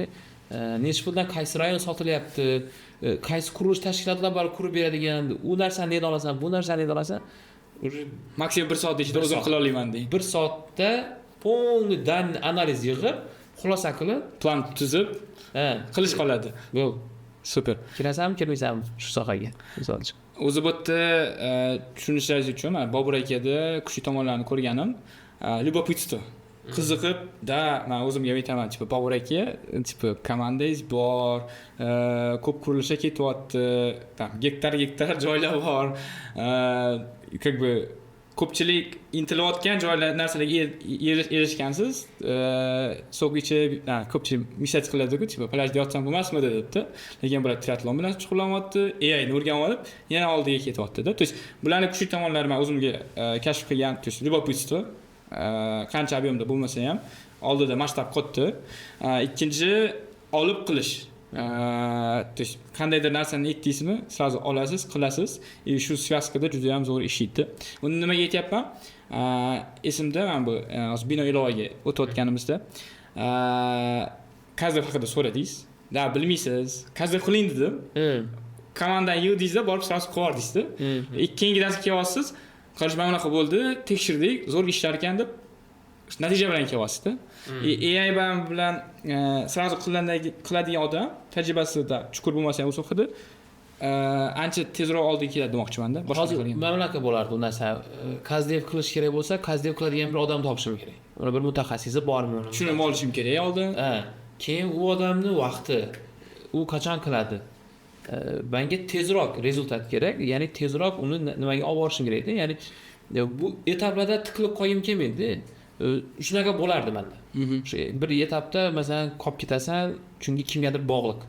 S1: nechi puldan qaysi rayon sotilyapti, qaysi qurilish tashkilotlari bor qurib beradigan, u narsani qayerdan olasan, bu narsani qayerdan olasan. Уже
S2: Maksimum bir soat ichida
S1: Bir
S2: o'zim
S1: soat.
S2: Qila olaman deng.
S1: Bir soatda полный данный analiz yig'ib, xulosa qilib,
S2: Plan tuzib
S1: ha,
S2: qilish qoladi.
S1: Bu
S2: Супер.
S1: Kirasanmi, kirmaysanmi shu sohaga, misol uchun.
S2: O'zi bu yerda tushunishlaringiz uchun, mana Bobur akada kuchli tomonlarni ko'rganim, любопытство. Qiziqib da, man o'zimga ham aytaman, типа, Bobur aka, типа, komandangiz bor, ko'p qurilishga ketyapti, там gektar gektar joylar bor, как бы ko'pchilik intilayotgan joylar, narsalarga erishgansiz. So'q ichib, ko'pchilik мечтать qiladiku, типа, plyajda yotsam bo'lmasmidi debdi, lekin bular triatlon bilan shug'ullanyapti, AIni o'rganib olib, yana oldiga ketyaptida. То есть bularni kuchli tomonlari man o'zimga kashf qilgan, то есть любопытство, qancha объем da bo'lmasa ham, oldida masshtab katta. Ikkinchi, olib qilish, то есть qandaydir narsani aytdingizmi, сразу olasiz, qilasiz, и shu связка da juda yam zo'r ishlaydi. Uni nimaga aytyapman, esimda, mana bu hozir bino ilovaga o'tayotganimizda кастдев haqida so'radingiz da, bilmaysiz, кастдев qiling dedim, komandani yig'dingizda, borib сразу qilib yubordingizda. Keyingi darsga kelyapsiz, короче, mana bunaqa bo'ldi, tekshirdik, zo'r ishlar ekan deb natija bilan kelyapsizda. И AI bilan сразу qiladigan odam tajribasida chuqur bo'lmasa ham u sohada, ancha tezroq oldiga keladi demoqchimanda. Boshqa
S1: Hozir mana bunaqa bo'lardi u narsa. Кастдев qilish kerak bo'lsa, кастдев qiladigan bir odam topishim kerak. Uni bir mutaxassisi bormi uni?
S2: Tushunib olishim kerak oldin.
S1: Ha, keyin u odamni vaqti, u qachon qiladi? Manga tezroq результат kerak, ya'ni tezroq uni nimaga olib borishim kerakda, ya'ni bu etaplarda tiqilib qolgim kelmaydida. Shunaqa bo'lardi manda. O'sha bir etapda, masalan, qolib ketasan, chunki kimgadir bog'liq.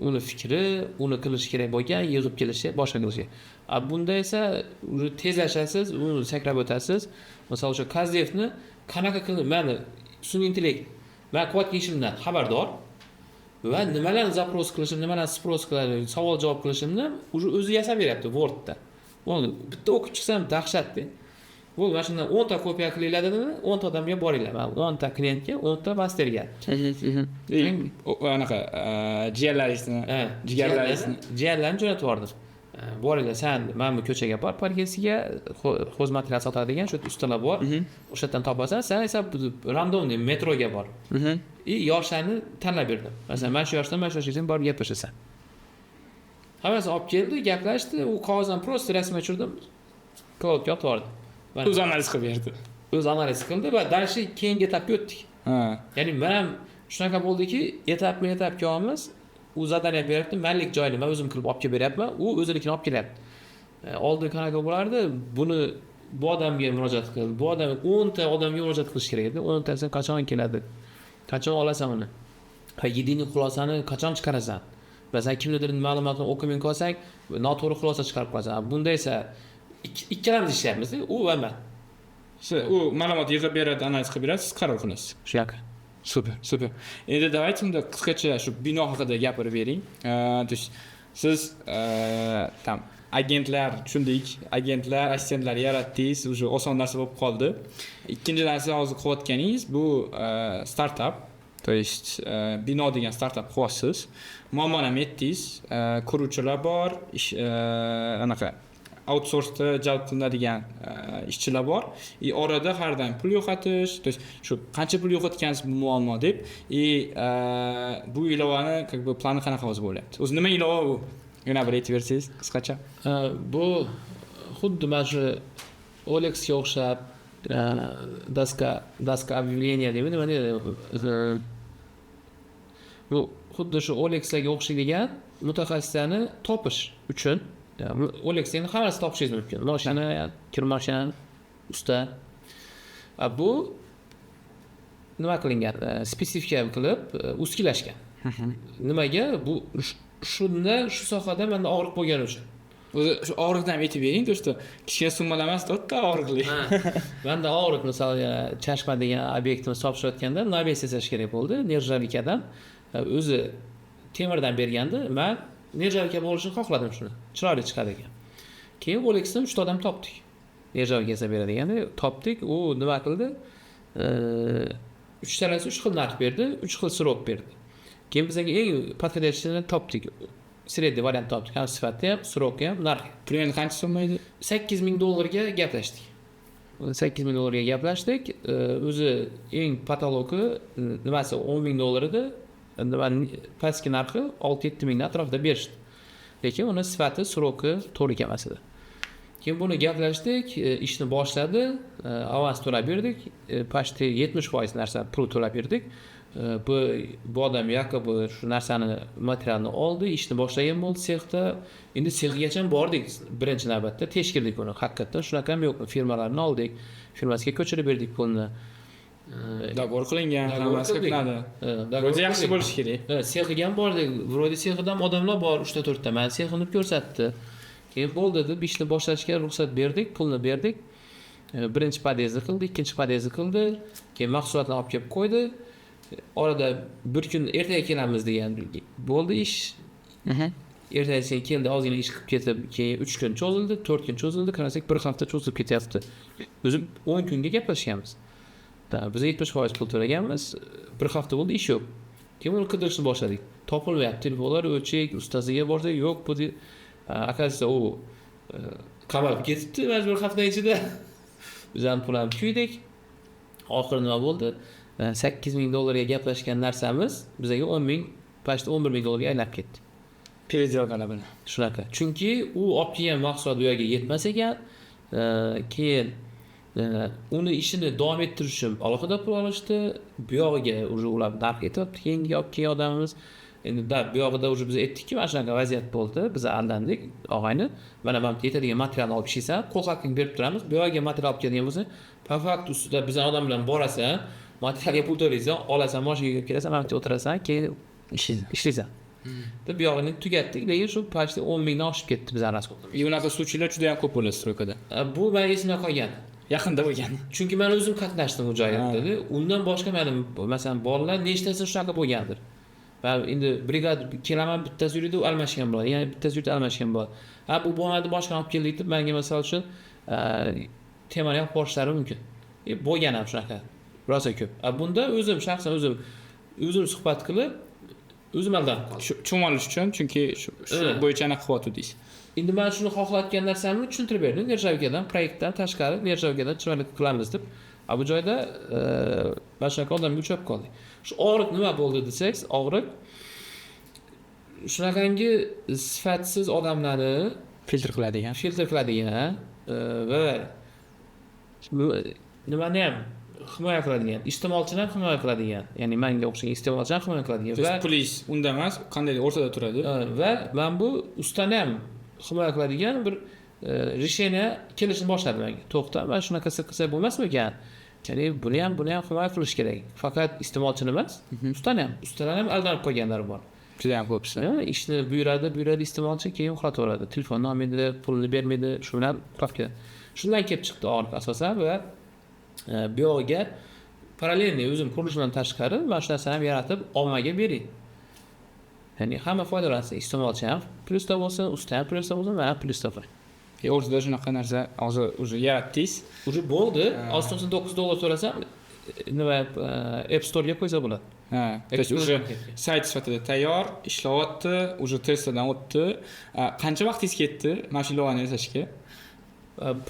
S1: Uni fikri, uni qilishi kerak bo'lgan, yig'ib kelishi, boshqa qilishi. A bunda esa уже tezlashasiz, uni sakrab o'tasiz. Misol uchun, кастдев ni qanaqa qilib, mani sun'iy intellekt man qilayotgan ishimdan xabardor va nimalarni запрос qilishim, nimalarni спрос qiladi, savol javob qilishimni уже o'zi yasab beryapti Wordda. Bo'ldi, bitta o'qib chiqsam, dahshatda. Bo'ldi, mana shundan 10 ta kopiya qilinglar dedi, 10 ta odamga boringlar. Mana 10 ta klientga, 10 ta masterga.
S2: Anaqa jiyanlaringizni, jigarlaringizni.
S1: Jiyanlarni jo'natib yubordim. Boringlar, san mana bu ko'chaga bor, parkesiga хозматериал sotadigan shu yerda ustalar bor, o'sha yerdan topasan. San esa рандомный metroga bor и yoshlarni tanlab berdim, masalan, mana shu yoshdan mana shu yoshgacha borib gaplashasan. Hammasi olib keldi, gaplashdi. U qog'ozdan просто rasmga tushirdim, Claudega otib yubordim.
S2: O'zi analiz qilib berdi.
S1: O'zi analiz qildi va дальше keyingi etapga o'tdik. Ya'ni man ham shunaqa bo'ldiki, etapma etap kelyapmiz. U задание beryapti, manlik joyini man o'zim qilib olib kelib beryapman, u o'zinikini olib kelyapti. Oldin qanaqa bo'lardi, buni bu odamga murojaat qil, bu odam, 10 ta odamga murojaat qilish kerak edi. 10 tasi qachon keladi, qachon olasan uni va единый xulosani qachon chiqarasan? Masalan, kimnidir ma'lumotini o'qimay qolsang, noto'g'ri xulosa chiqarib qolasan. Bunda esa ikkalamiz ishlayapmiz, u va man.
S2: U ma'lumot yig'ib beradi, analiz qilib beradi, siz qaror qilasiz.
S1: Shunaqa.
S2: Супер, супер. Endi давайте unda qisqacha shu bino haqida gapirib bering. То есть siz там agentlar tushundik, agentlar, assistentlar yaratdingiz, уже oson narsa bo'lib qoldi. Ikkinchi narsa, hozir qilayotganingiz bu startap, то есть bino degan startap qilyapsiz. Muammoni ham aytdingiz, quruvchilar bor, ish anaqa outsourceda jalb qilinadigan ishchilar bor и orada har doim pul yo'qotish, то есть shu qancha pul yo'qotgansiz bu muammo deb. И bu ilovani как бы plani qanaqa hozir bo'lyapti, o'zi nima ilova bu, yana bir aytib bersangiz qisqacha.
S1: Bu xuddi mana shu OLXga o'xshab, доска объявления deymi, nima deydi, bu xuddi shu OLXlarga o'xshaydigan mutaxassislarni topish uchun. OLXni hammasi topishingiz mumkin, moshina, kir mashinani, usta. Bu nima qilingan, spesifika qilib узкий lashgan. Nimaga bu? Shunda shu sohada manda og'riq bo'lgani uchun.
S2: O'zi shu og'riqni ham aytib bering, то что kichkina summalar emas, katta og'riqli.
S1: Manda og'riq, misol, Chashma degan obyektni topshirayotganda навес yasash kerak bo'ldi нержавейка dan. O'zi temirdan bergandi, man нержавейка bo'lishini xohladim, shuni chiroyli chiqadi ekan. Keyin OLXdan uchta odam topdik, нержавейка yasab beradigan topdik. U nima qildi, uchtalasi uch xil narx berdi, uch xil срок berdi. Keyin bizga eng подходящий ni topdik, средний variant topdik, ham sifati ham, срок i ham, narxi.
S2: Примерно qancha summa edi?
S1: 8000 dollarga gaplashdik, 8000 dollarga gaplashdik. O'zi eng потолок i, nimasi 10 000 dollar edi. Nima, pastki narxi 6-7 mingni atrofida berishdi, lekin uni sifati, срок i to'g'ri kelmas edi. Keyin buni gaplashdik, ishni boshladi, avans to'lab berdik, почти 70% narsa pul to'lab berdik. Bu odam якобы shu narsani, materialni oldi, ishni boshlagan bo'ldi sexda. Endi sexgacha bordik, birinchi navbatda tekshirdik uni, haqiqatdan shunaqami yo'qmi, firmalarni oldik, firmasiga ko'chirib berdik pulni.
S2: Договор qilingan,
S1: Договор
S2: hammasi
S1: qildik.
S2: qilinadi.
S1: Договор
S2: Вроде yaxshi
S1: qildik.
S2: bo'lishi kerak.
S1: Sexiga ham bordik, вроде sexida ham odamlar bor, uchta to'rtta, mani sexim deb ko'rsatdi. Keyin bo'ldi deb ishni boshlashga ruxsat berdik, pulni berdik. Birinchi podyezdni qildi, ikkinchi podyezdni qildi, keyin mahsulotni olib kelib qo'ydi. Orada bir kun ertaga kelamiz degan bo'ldi ish. Ertasiga keldi, ozgina ish qilib ketib, keyin 3 kun cho'zildi, 4 kun cho'zildi, qarasak, bir hafta cho'zilib ketyapti. O'zi 10 kunga gaplashganmiz. Biz 70% pul to'laganmiz, bir hafta bo'ldi, ish yo'q. Keyin uni qidirishni boshladik, topilmayapti, telefonlar o'chik, ustasiga borsak, yo'q bu. Оказывается, u qamalib ketibdi mana shu bir haftani ichida. Bizani pul ham kuydik. Oxiri nima bo'ldi? 8000 dollarga gaplashgan narsamiz bizaga 10 000, почти 11 000 dollarga aylanib ketdi.
S2: Переделка lar bilan.
S1: Shunaqa, chunki u olib kelgan mahsulot u yerga yetmas ekan. Keyin uni ishini davom ettirish uchun alohida pul olishdi. Bu yog'iga уже ular narx aytyapti, keyingi olib kelgan odamimiz. Endi da bu yog'ida уже biz aytdikki, mana shunaqa vaziyat bo'ldi, biz aldandik, og'ayni, mana bu yetadigan materialni olib ishlaysan, qo'l haqingni berib turamiz. Bu yog'iga material olib keladigan bo'lsa, по факту ustida bizani odam bilan borasan, materialga pul to'laysan, olasan, moshinaga kirib kelasan, mana bu yerda o'tirasan, keyin
S2: Ishlaysan.
S1: ishlaysan deb, bu yog'ini tugatdik. Lekin shu почти 10 000dan oshib ketdi bizani расход imiz.
S2: И unaqa случай lar juda ham ko'p bo'ladi стройка da.
S1: Bu mani esimda qolgan.
S2: Yaqinda bo'lgan.
S1: Chunki man o'zim qatnashdim u joyda. Undan boshqa mani, masalan, bolalar nechtasi shunaqa bo'lgandir. Man endi brigada kelaman, bittasi yuradi, u almashgan bo'ladi, yana bittasi yuradi, almashgan bo'ladi. Ha, bu bo'lmadi, boshqani olib keldik deb manga, misol uchun, temani ham qo'yishlari mumkin. Bo'lgan ham shunaqa rosa ko'p. A bunda o'zim shaxsan o'zim suhbat qilib, o'zim aldanib qoldim.
S2: Tushunib olish uchun, chunki shu bo'yicha anaqa qilyotgandingiz.
S1: Endi man shuni xohlayotgan narsamni tushuntirib berdim, нержавейка dan, proyektdan tashqari нержавейка dan chiroyli qilamiz deb. A bu joyda mana shunaqa odamga uchrab qoldik. Shu og'riq nima bo'ldi desak, og'riq shunaqangi sifatsiz odamlarni
S2: filtr qiladigan.
S1: Filtr qiladigan va nimani ham himoya qiladigan, iste'molchini ham himoya qiladigan, ya'ni manga o'xshagan iste'molchini ham himoya qiladigan
S2: То
S1: va
S2: есть pulingiz unda emas, qandaydir o'rtada turadi.
S1: Va man bu ustani ham himoya qiladigan bir решение kelishni boshladi manga. To'xta, mana shunaqa qilsa bo'lmasmikan, ya'ni buni ham himoya qilish kerak, faqat iste'molchini emas, ustani ham. Ustalar ham aldanib qolganlari bor.
S2: Juda ham ko'p.
S1: Ishni buyuradi, buyuradi iste'molchi, keyin uxlataveradi, telefonni olmaydi, pulni bermaydi, shu bilan uxlab ketadi. Shundan kelib chiqdi og'riq asosan. Va bu yog'iga параллельный o'zim qurilish bilan tashqari mana shu narsani ham yaratib ommaga bering, ya'ni hamma foydalansin, iste'molchi ham plyusda bo'lsin, usta ham plyusda bo'lsin, man ham plyusda bo'lay.
S2: E, o'rtada shunaqa narsa hozir уже yaratdingiz.
S1: Уже bo'ldi. Hozir 99 dollar to'lasam, nima, App Store'ga qo'ysa bo'ladi.
S2: Ha, то есть уже sayt sifatida tayyor, ishlayapti, уже testlardan o'tdi. Qancha vaqtingiz ketdi mana shu ilovani yasashga?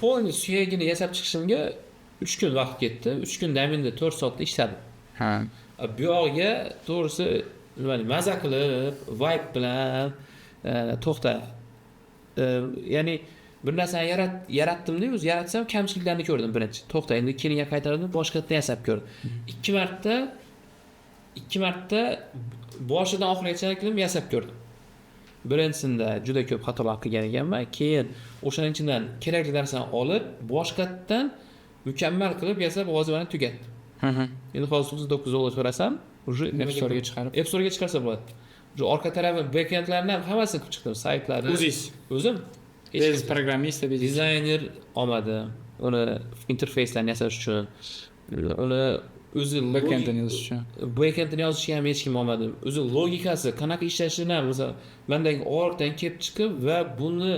S1: Полный suyagini yasab chiqishimga 3 kun vaqt ketdi. 3 kun davomida 4 soatda ishladim. Bu yog'iga, to'g'risi, nima deyman, maza qilib, vibe bilan, to'xta, ya'ni bir narsani yaratdimda, o'zi yaratsam, kamchiliklarni ko'rdim birinchi. To'xta, endi keyinga qaytardim, boshqatdan yasab ko'rdim. Ikki marta, ikki marta boshidan oxirigacha qilib yasab ko'rdim. Birinchisida juda ko'p xatolar qilgan ekanman, keyin o'shaning ichidan kerakli narsani olib, boshqatdan mukammal qilib yasab, hozir mana tugatdim. Endi hozir 99 dollar so'rasam, уже
S2: App Store'ga chiqarib.
S1: App Store'ga chiqarsa bo'ladi. Уже orqa tarafi, backendlarni ham hammasini qilib chiqdim, saytlarni.
S2: O'zingiz?
S1: O'zim.
S2: Без программиста, без
S1: Dizayner olmadim uni, interfeyslarni yasash uchun, uni o'zi
S2: Backendini yozish uchun.
S1: Backendini yozishga ham hech kim olmadim. O'zi logikasi qanaqa ishlashini ham, masalan, mandagi og'riqdan kelib chiqib va buni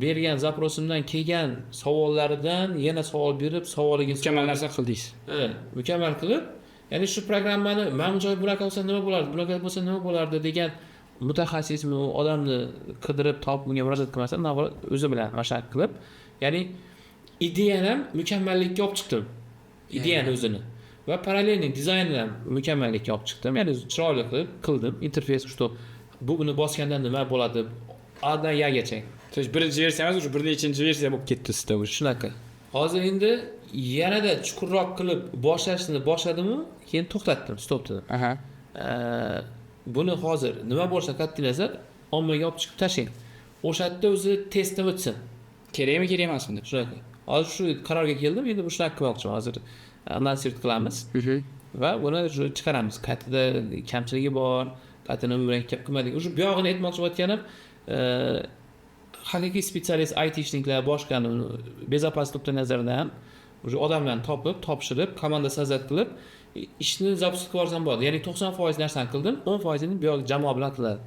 S1: bergan запрос imdan kelgan savollaridan yana savol berib, savoliga
S2: Mukammal narsa qildingiz.
S1: Ha, mukammal qilib, ya'ni shu programmani mana bu joy bunaqa bo'lsa nima bo'lardi, bunaqa bo'lsa nima bo'lardi degan mutaxassismi, u odamni qidirib topib, unga murojaat qilmasdan, наоборот, o'zi bilan mana shunaqa qilib, ya'ni ideyani ham mukammallikka olib chiqdim, ideyani o'zini va параллельный dizaynni ham mukammallikka olib chiqdim, ya'ni chiroyli qilib qildim interfeys, что bu buni bosganda nima bo'ladi, Adan Yagacha.
S2: То есть birinchi versiya emas, уже bir nechinchi versiya bo'lib ketdi sizda уже.
S1: Shunaqa. Hozir endi yanada chuqurroq qilib boshlashni boshladimu, keyin to'xtatdim, stop dedim. Buni hozir nima bo'lishidan qat'iy nazar ommaga olib chiqib tashlang, o'sha yerda o'zi testdan o'tsin.
S2: Kerakmi, kerak emasmi deb.
S1: Shunaqa, hozir shu qarorga keldim. Endi bu shunaqa qilmoqchiman. Hozir анонсировать qilamiz va buni shu chiqaramiz. Qayerda kamchiligi bor, qayerda nima murakkab qilmadik, уже buyog'ini aytmoqchi bo'layotganim, haqiqiy специалист, айтишник lar, boshqa безопасность nuqtai nazaridan ham уже odamlarni topib, topshirib, komanda создать qilib, ishni запуск qilib yuborsam bo'ladi. Ya'ni 90% narsani qildim, 10%ini bu yoq jamoa bilan qiladi.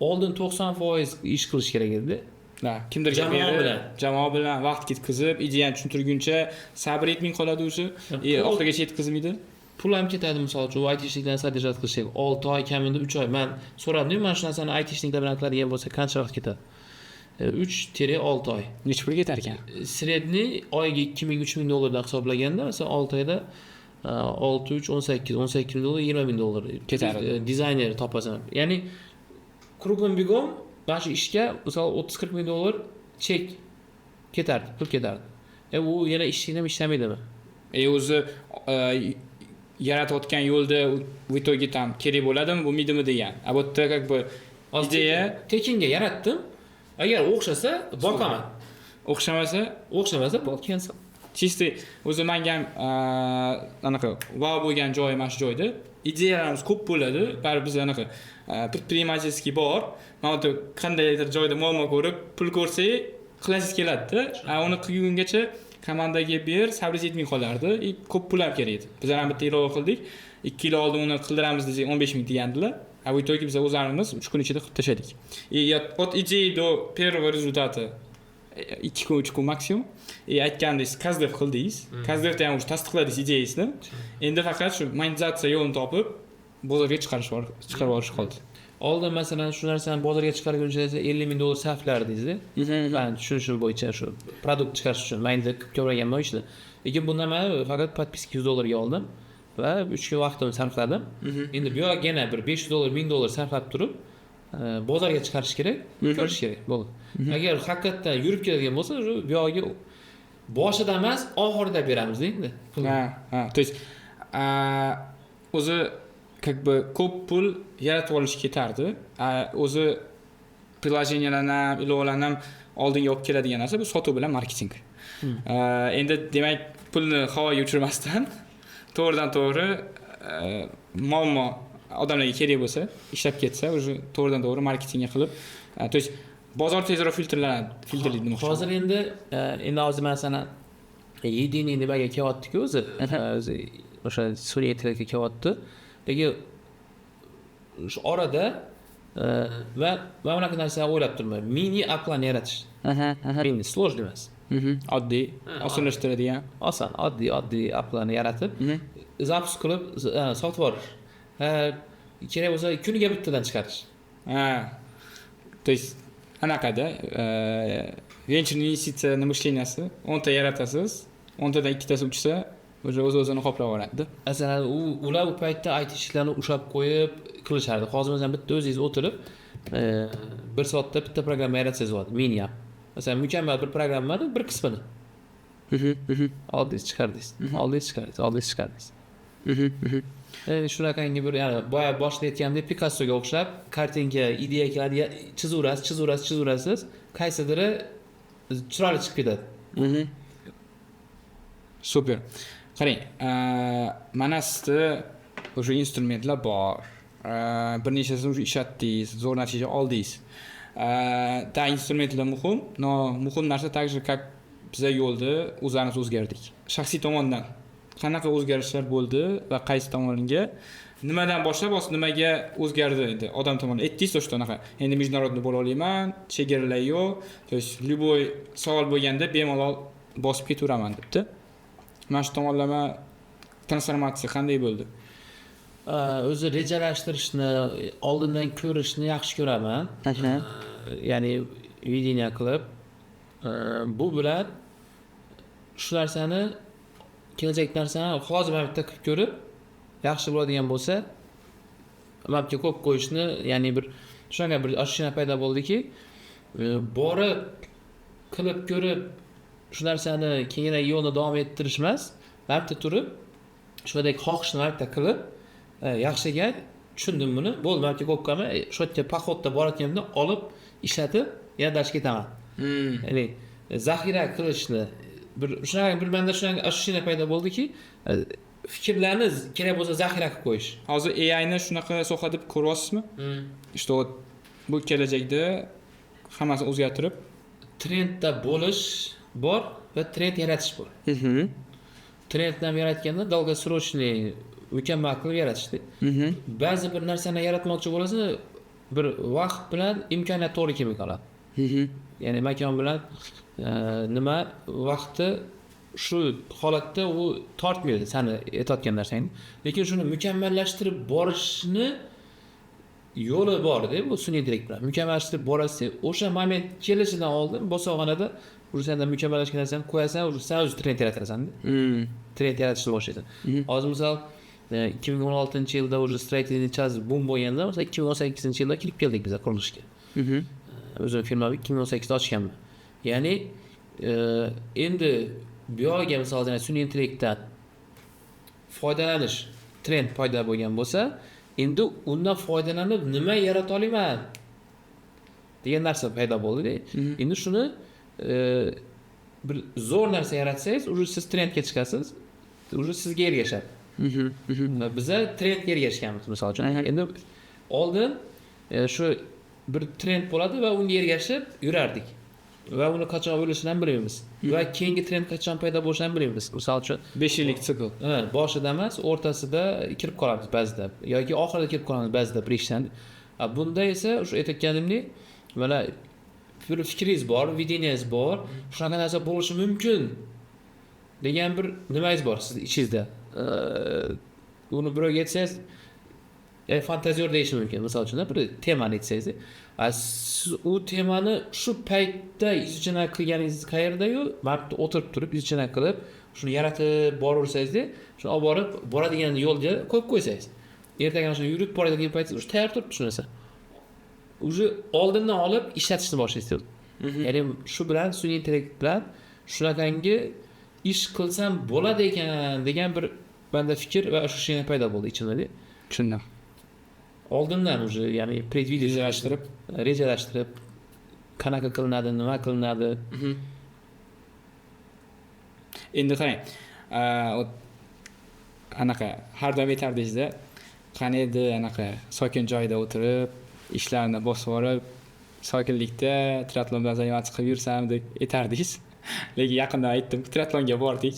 S1: Oldin 90% ish qilish kerak edi.
S2: Да, kimdirga
S1: Jamoa
S2: berib,
S1: bilan.
S2: Jamoa bilan vaqt ketkazib, ideyani tushuntirguncha sabr yetmay qoladi уже. И oxirigacha yetkazmaydi.
S1: Pul ham ketadi. Misol uchun, u айтишник larni содержать qilish kerak 6 oy, kamida 3 oy. Man so'radim, mana shu narsani айтишник lar bilan qiladigan bo'lsa, qancha vaqt ketadi? 3-6 oy.
S2: Necha pul ketar ekan?
S1: Средний oyiga 2000, 3000 dollardan hisoblaganda, masalan, 6 oyda olti, uch, 18, 18 ming dollar, 20 ming dollar
S2: ketardi.
S1: Dizayner topasan, ya'ni кругом бегом mana shu ishga, misol, 30-40 ming dollar chek ketardi, pul ketardi. U yana ishlaydi ham, ishlamaydimi?
S2: O'zi yaratayotgan yo'lda в итоге там kerak bo'ladimi, bo'lmaydimi degan. А bu yerda как бы
S1: Hozir
S2: ideya
S1: tekinga yaratdim. Agar o'xshasa, boqaman.
S2: O'xshamasa?
S1: O'xshamasa, cancel.
S2: Чистый o'zi manga ham anaqa vau bo'lgan joyi mana shu joyda. Ideyalarimiz ko'p bo'ladi, baribir biz anaqa предпринимательский bor. Mana bu yerda qandaydir joyda muammo ko'rib, pul ko'rsak, qilasingiz keladida. A uni qilgungacha komandaga ber, sabringiz yetmay qolardi и ko'p pul ham kerak edi. Bizlar ham bitta ilova qildik, 2 yil oldin. Uni qildiramiz desak, 15 ming degandilar. А в итоге biz o'zlarimiz 3 kun ichida qilib tashladik. И от идеи до первого результата 2 kun, 3 kun maksimum. И aytgandek, кастдев qildingiz, кастдев da ham уже tasdiqladingiz ideyasini. Endi faqat shu monetizatsiya yo'lini topib, bozorga chiqarib yuborish qoldi.
S1: Oldin, masalan, shu narsani bozorga chiqarguncha 50 ming dollar sarflardingizda, man tushunishim bo'yicha, shu продукт chiqarish uchun. Man endi qilib ko'rmaganman ishni, lekin bundan man faqat подписка 100 dollarga oldim va 3 kun vaqtimni sarfladim. Endi bu yoqqa yana bir 500 dollar, 1000 dollar sarflab turib, bozorga chiqarish kerak, ko'rish kerak bo'ldi. Agar haqiqatdan yurib keladigan bo'lsa, shu bu yog'iga boshida emas, oxirida beramiz endi pulni.
S2: Ha, то есть o'zi как бы ko'p pul yaratib olish ketardi. O'zi приложения larni ham, ilovalarni ham oldinga olib keladigan narsa bu sotuv bilan marketing. Endi demak, pulni havoga uchirmasdan, to'g'ridan to'g'ri muammo odamlarga kerak bo'lsa, ishlab ketsa, уже to'g'ridan to'g'ri marketingga qilib, то есть bozor tezroq filtrlanadi, filtrlaydi demoqchiman.
S1: Hozir endi hozir, masalan, единый nimaga kelyaptiku o'zi o'sha sun'iy intellektga kelyapti. Lekin shu orada va man bunaqa narsani o'ylab turibman: mini applarni yaratish. Mini, сложный emas.
S2: Oddiy, osonlashtiradigan.
S1: Oson, oddiy applarni yaratib, запуск qilib, sotib yuborish. Kerak bo'lsa, kuniga bittadan chiqarish.
S2: Ha, то есть anaqada венчурный investitsiyani мышления si: 10 ta yaratasiz, 10 tadan ikkitasi uchsa, уже o'z o'zini qoplab yuboradida.
S1: Masalan, ular u paytda айтишник larni ushlab qo'yib qilishardi. Hozir, masalan, bitta o'zingiz o'tirib, bir soatda bitta programma yaratsangiz bo'ladi, mini app, masalan, mukammal bir programmani bir qismini oldingiz, chiqardingiz, oldingiz, chiqardingiz, oldingiz, chiqardingiz. Shunaqangi bir, ya'ni boya boshida aytganimdek, Pikassoga o'xshab картинка, ideya keladi, chizaverasiz, chizaverasiz, chizaverasiz, qaysidiri chiroyli chiqib ketadi.
S2: Супер. Qarang, mana sizda o'sha instrumentlar bor, bir nechasini уже ishlatdingiz, zo'r natija oldingiz. Да, instrumentlar muhim, но muhim narsa также как biza yo'lda o'zlarimiz o'zgardik. Shaxsiy tomondan qanaqa o'zgarishlar bo'ldi va qaysi tomonga, nimadan boshlab hozir nimaga o'zgardi? Endi odam tomonidan aytdingiz, что anaqa endi международный bo'la olaman, chegaralar yo'q, то есть любой savol bo'lganda bemalol bosib ketaveraman debdi. Mana shu tomonlama transformatsiya qanday bo'ldi?
S1: O'zi rejalashtirishni, oldindan ko'rishni yaxshi ko'raman, ya'ni видение qilib, bu bilan shu narsani, kelajak narsani hozir mana bitta qilib ko'rib, yaxshi bo'ladigan bo'lsa, mana bu yerga qo'yib qo'yishni, ya'ni bir shunaqa bir ощущение paydo bo'ldiki, borib Qilib ko'rib, shu narsani keyin yo'lni davom ettirish emas, mana bitta turib, shunday xohishni mana bitta qilib, yaxshi ekan, tushundim buni, bo'ldi, mana bitta qo'yib qo'yaman, shu yerga походda borayotganimda olib ishlatib, yana дальше ketaman. Ya'ni zaxira qilishni bir shunaqa bir manda shunaqa ощущение paydo bo'ldiki, fikrlarni kerak bo'lsa zaxira qilib qo'yish.
S2: Hozir AIni shunaqa soha deb ko'ryapsizmi, что вот bu kelajakda hammasini o'zgartirib?
S1: Trendda bo'lish bor va trend yaratish bor. Trendni ham yaratganda долгосрочный, mukammal qilib yaratishda. Ba'zi bir narsani yaratmoqchi bo'lasan, bir vaqt bilan imkoniyat to'g'ri kelmay qoladi. Ya'ni makon bilan nima vaqti shu holatda u tortmaydi sani aytayotgan narsangni. Lekin shuni mukammallashtirib borishni yo'li borda bu sun'iy intellekt bilan. Mukammallashtirib borasiz, o'sha moment kelishidan oldin bosog'anada уже senda mukammallashgan narsani qo'yasan, уже san o'zi trend yaratasan. Trend yaratishni boshlaysan. Hozir misol 2016-yilda уже строительный час bum bo'lganda, masalan, 2018-yilda kirib keldik biz qurilishga. O'zim firmamni 2018da ochganman. Ya'ni endi bu yog'iga misol sun'iy intellektdan foydalanish trend paydo bo'lgan bo'lsa, endi undan foydalanib nima yarata olaman degan narsa paydo bo'ldida. Endi shuni bir zo'r narsa yaratsangiz, уже siz trendga chiqasiz, уже sizga ergashadi. Biza trendga ergashganmiz, misol uchun. Endi oldin shu bir trend bo'ladi va unga ergashib yurardik. Va uni qachon o'lishini ham bilmaymiz. Va keyingi trend qachon paydo bo'lishini ham bilmaymiz. Misol uchun,
S2: 5 yillik sikl.
S1: Ha, boshida emas, o'rtasida kirib qolamiz ba'zida yoki oxirida kirib qolamiz ba'zida bir ishdan. Bunda esa o'sha aytayotganimdek, mana bir fikringiz bor, видение ngiz bor, shunaqa narsa bo'lishi mumkin degan bir nimangiz bor sizni ichingizda. Uni birovga aytsangiz, фантазёр deyishi mumkin, misol uchun, bir temani aytsangiz. Siz u temani shu paytda изучение qilganingiz qayerda-yu, mana bu yerda o'tirib turib изучение qilib, shuni yaratib boraversangizda, shuni olib borib, boradigan yo'lga qo'yib qo'ysangiz, ertaga shuni yurib boradigan paytingiz уже tayyor turibdi shu narsa. Уже oldindan olib ishlatishni boshlaysiz. Ya'ni shu bilan, sun'iy intellekt bilan shunaqangi ish qilsam bo'ladi ekan degan bir menda fikr va ощущение paydo bo'ldi ichimda.
S2: Tushundim.
S1: Oldindan уже, ya'ni предвидеть,
S2: Rejalashtirib.
S1: Rejalashtirib, qanaqa qilinadi, nima qilinadi.
S2: Endi qarang, anaqa har doim aytardingizda, qani edi anaqa sokin joyda o'tirib, ishlarni bosib yuborib, sokinlikda triatlon bilan заниматься qilib yursam deb aytardingiz. Lekin yaqinda aytdim, triatlonga bordik,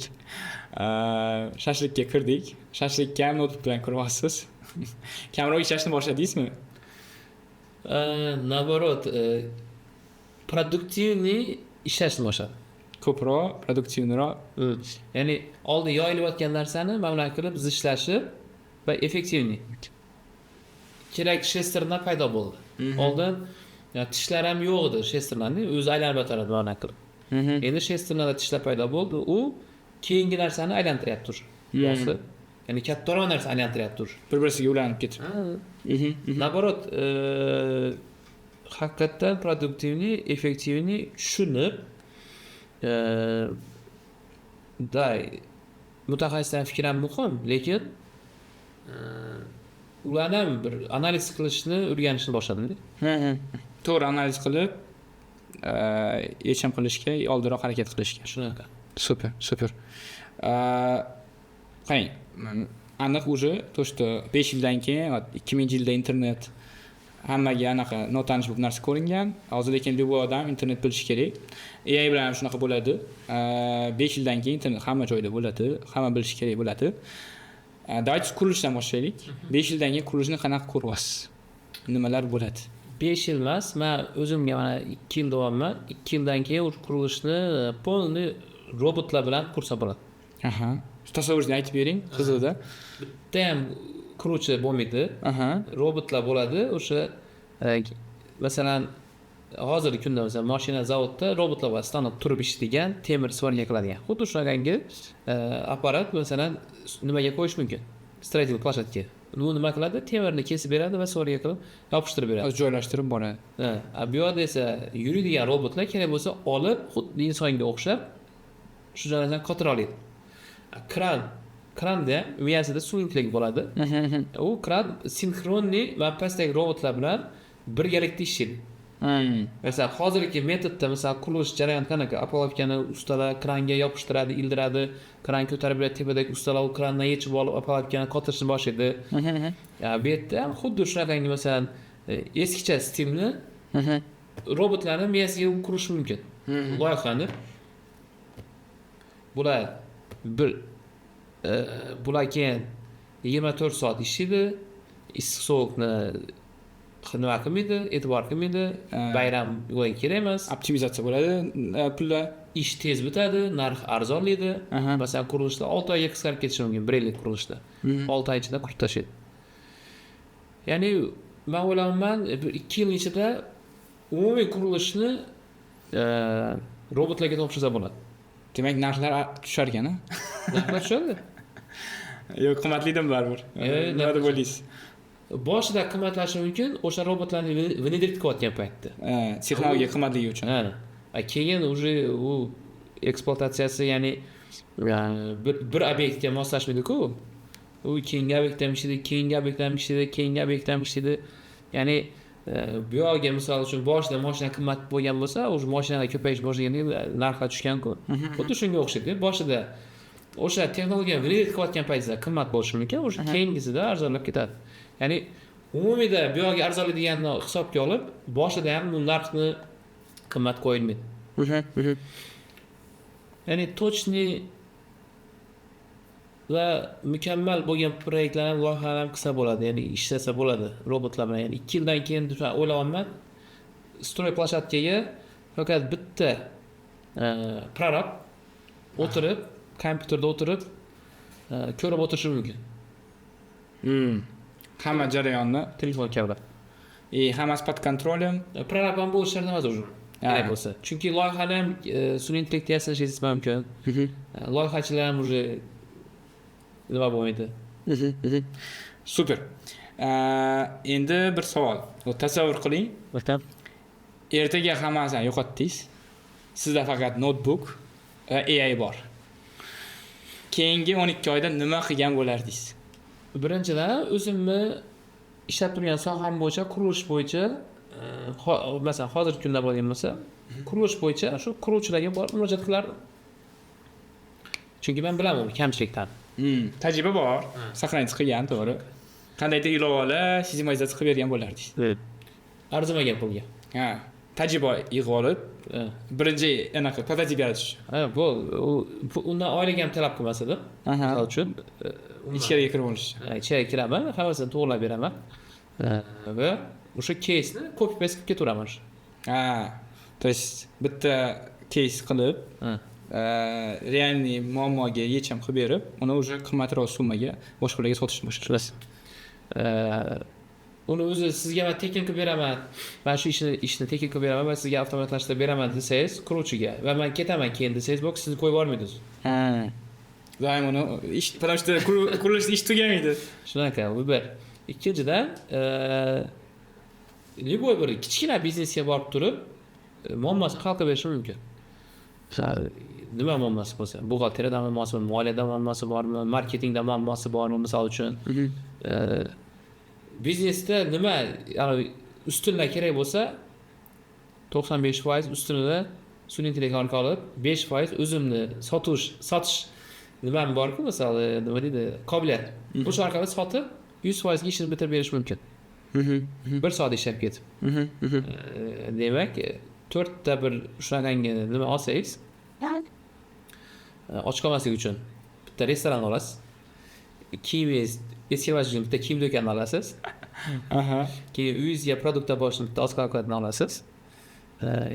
S2: shashlikka kirdik, shashlikka ham noutbuk bilan kiryapsiz. Kamroq ishlashni boshladingizmi?
S1: Наоборот, продуктивный ishlashni boshladim.
S2: Ko'proq, продуктивный roq.
S1: Ya'ni oldin yoyilayotgan narsani mana bunaqa qilib zichlashib va эффективный kerak шестерня paydo bo'ldi. Oldin tishlar ham yo'q edi, шестерня ni o'zi aylanib yotardi mana bunaqa qilib. Endi шестерня da tishlar paydo bo'ldi, u keyingi narsani aylantiryapti уже. Bosib, ya'ni kattaroq narsa aylantiryapti уже.
S2: Bir biriga ulanib ketib.
S1: Наоборот, haqiqatdan продуктивный, эффективный tushunib, да, mutaxassislarni fikri ham muhim, lekin ularni ham bir analiz qilishni o'rganishni boshladimda.
S2: To'g'ri analiz qilib, yechim qilishga oldinroq harakat qilishga.
S1: Shunaqa.
S2: Супер, супер. Qarang, aniq уже то, что 5 yildan keyin, 2000-yilda internet hammaga anaqa notanish bo'lib narsa ko'ringan. Hozir lekin любой odam internet bilishi kerak. AI bilan ham shunaqa bo'ladi. 5 yildan keyin internet hamma joyda bo'ladi, hamma bilishi kerak bo'ladi. Давайте qurilishdan boshlaylik. 5 yildan keyin qurilishni qanaqa ko'ryapsiz? Nimalar bo'ladi?
S1: 5 yil emas, man o'zimga mana 2 yil deyapman. 2 yildan keyin qurilishni полный robotlar bilan qursa bo'ladi.
S2: Aha, tasavvuringizni aytib bering qiziqda.
S1: Bitta ham quruvchi bo'lmaydi. Robotlar bo'ladi o'sha. Masalan, hozirgi kunda, masalan, mashina zavodda robotlar bor, stanok turib ishlaydigan, temir сварка qiladigan. Xuddi shunaqangi apparat, masalan, nimaga qo'yish mumkin, строительный площадка. U nima qiladi? Temirni kesib beradi va сварка qilib yopishtirib beradi.
S2: Joylashtirib boradi.
S1: Ha, bu yoqda esa yuradigan robotlar kerak bo'lsa olib, xuddi insonga o'xshab shu narsani qotira oladi. Kran, kranda ham miyasida sun'iy intellekt bo'ladi. U kran синхронный va pastdagi robotlar bilan birgalikda ishlaydi. Masalan, hozirgi metodda, masalan, qurilish jarayoni qanaqa? Опалубка ni ustalar kranga yopishtiradi, ildiradi, kran ko'tarib beradi, tepadagi ustalar u krandan yechib olib опалубка ni qotirishni boshlaydi. Bu yerda ham xuddi shunaqangi, masalan, eskicha stilni robotlarni miyasiga qurish mumkin. Loyihani bular bir bular keyin 24 soat ishlaydi, issiq sovuqni nima qilmaydi, e'tibor qilmaydi, bayram ularga kerak emas.
S2: Optimizatsiya bo'ladi pullar.
S1: Ish tez bitadi, narx arzonlaydi. Masalan, qurilishda 6 oyga qisqarib ketishi mumkin, bir yillik qurilishda. 6 oy ichida qurib tashlaydi. Ya'ni man o'ylayapman, bir 2 yil ichida umumiy qurilishni robotlarga topshirsa bo'ladi.
S2: Demak, narxlar tushar ekan, a?
S1: Narxlar tushadi.
S2: Yo'q, qimmatliydimi baribir? Nima deb o'ylaysiz?
S1: Boshida qimmatlashishi mumkin, o'sha robotlarni внедрить qilayotgan paytda.
S2: Texnologiya qimmatligi uchun.
S1: Ha. Keyin уже u ekspluatatsiyasi, ya'ni bir obyektga moslashmaydi-ku. U keyingi obyektda ham ishlaydi, keyingi obyektda ham ishlaydi, keyingi obyektda ham ishlaydi. Ya'ni bu yog'iga, misol uchun, boshida moshina qimmat bo'lgan bo'lsa, уже moshinalar ko'payish boshlagandan keyin narxlar tushgan-ku. Xuddi shunga o'xshaydi. Boshida o'sha texnologiyani внедрить qilayotgan paytingizda qimmat bo'lishi mumkin, o'sha keyingisida arzonlab ketadi. Ya'ni umumiyda bu yog'iga arzonlaydiganini hisobga olib, boshida ham bu narxni qimmat qo'yilmaydi. Ya'ni точный va mukammal bo'lgan proyektlar ham, loyihalar ham qilsa bo'ladi, ya'ni ishlasa bo'ladi robotlar bilan. Ya'ni 2 yildan keyin o'ylayapman, стройплощадка ga faqat bitta prorab o'tirib, kompyuterda o'tirib, ko'rib o'tirishi mumkin.
S2: Hamma jarayonni
S1: telefon kavlab.
S2: И hammasi под контролем.
S1: Prorab ham bo'lishi shart emas уже. Kerak bo'lsa. Chunki loyihani ham sun'iy intellektda yasashingiz mumkin. Loyihachilar ham уже nima bo'lmaydi.
S2: Super. Endi bir savol. Tasavvur qiling. Ertaga hammasini yo'qotdingiz. Sizda faqat notebook va AI bor. Keyingi 12 oyda nima qilgan bo'lardingiz?
S1: Birinchidan, o'zimni ishlab turgan soham bo'yicha, qurilish bo'yicha, masalan, hozirgi kunda bo'lgan bo'lsa, qurilish bo'yicha shu quruvchilarga borib murojaat qilardim. Chunki men bilaman uni kamchiliklarni.
S2: Tajriba bor, сохранить qilgan, to'g'ri. Qandaydir ilovalar, sistematizatsiya qilib bergan bo'lardingiz.
S1: Arzimagan pulga.
S2: Ha, tajriba yig'ib olib, birinchi anaqa prototip yaratish.
S1: Ha, bu undan oylik ham talab qilmas edim. Misol uchun,
S2: ichkariga kirib olish.
S1: Ichkariga kiraman, hammasini to'g'irlab beraman. Va o'sha keysni copy paste qilib ketaveraman.
S2: Ha, то есть bitta keys qilib, реальный muammoga yechim qilib berib, uni уже qimmatroq summaga boshqalarga sotishni boshlaysiz.
S1: Uni o'zi sizga man tekin qilib beraman, man shu ishni tekin qilib beraman va sizga avtomatlashtirib beraman desangiz quruvchiga va man ketaman keyin desangiz, bu sizni qo'yib yubormaydi o'zi.
S2: Ha. Doim uni ish, потому что qurilish ish tugamaydi.
S1: Shunaqa, bu bir. Ikkinchidan, любой bir kichkina biznesga borib turib, muammosini hal qilib berishi mumkin. Nima muammosi bo'lsa, buxgalteriyada muammosi bormi, moliyada muammosi bormi, marketingda muammosi bormi, misol uchun. Biznesda nima ustunlar kerak bo'lsa, 95% ustunini sun'iy intellekt orqali olib, 5% o'zimni sotish nimam borku, misol, nima deydi, qobiliyat. O'sha orqali sotib, 100% ga ishini bitirib berish mumkin. Bir soat ishlab ketib. Demak, to'rtta bir shunaqangi nima olsangiz, och qolmaslik uchun bitta restoran olasiz. Kiyimingiz eskirmaslik uchun bitta kiyim do'konini olasiz. Keyin uyingizga продукт bor uchun bitta oziq ovqatni olasiz.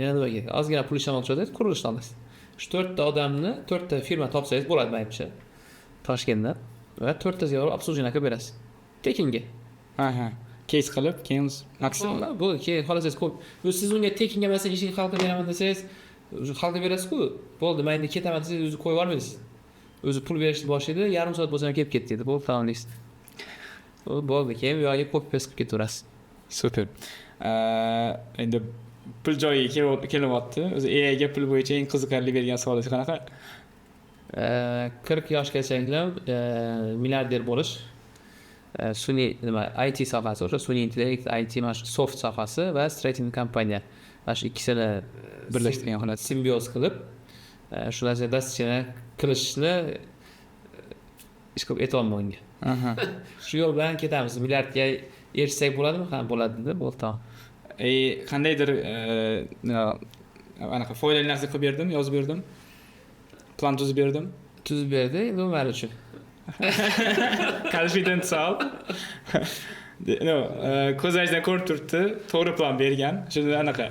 S1: Yana nima kerak? Ozgina pul ishlamoqchi bo'lsangiz, qurilishni olasiz. Shu to'rtta odamni, to'rtta firma topsangiz bo'ladi menimcha. Toshkentda va to'rttasiga borib обслуживание qilib berasiz. Tekinga.
S2: Keys qilib, keyin maksimum.
S1: Bu keyin xohlasangiz ko'p. O'zi siz unga tekinga masalan ishingni hal qilib beraman desangiz, o'zi hal qilib berasiz-ku. Bo'ldi, men endi ketaman desangiz, o'zi qo'yib yubormaydi sizni. O'zi pul berishni boshlaydi, yarim soat bo'lsa ham kelib ketdi deydi. Bo'ldi, tamom deysiz. U bo'ldi, keyin u yog'iga copy paste qilib ketaverasiz.
S2: Super. Endi pul joyiga kelyapti. O'zi AIga pul bo'yicha eng qiziqarli bergan savolingiz qanaqa?
S1: 40 yoshgacha milliarder bo'lish. Sun'iy nima, IT sohasi, o'sha sun'iy intellekt, IT, mana shu soft sohasi va строительный kompaniya, mana shu ikkisini
S2: birlashtirgan holat.
S1: Simbioz qilib, shu narsani достижение qilishni ish qilib aytyapman unga. Shu yo'l bilan ketamiz, milliardga erishsak bo'ladimi? Ha, bo'ladi, dedi. Bo'ldi, tamom.
S2: Qandaydir anaqa foydali narsa qilib berdim, yozib berdim, plan tuzib berdim.
S1: Tuzib berdi, endi u man uchun.
S2: Конфиденциал. No, ko'zlaringizdan ko'rib turibdi, to'g'ri plan bergan. Shuni anaqa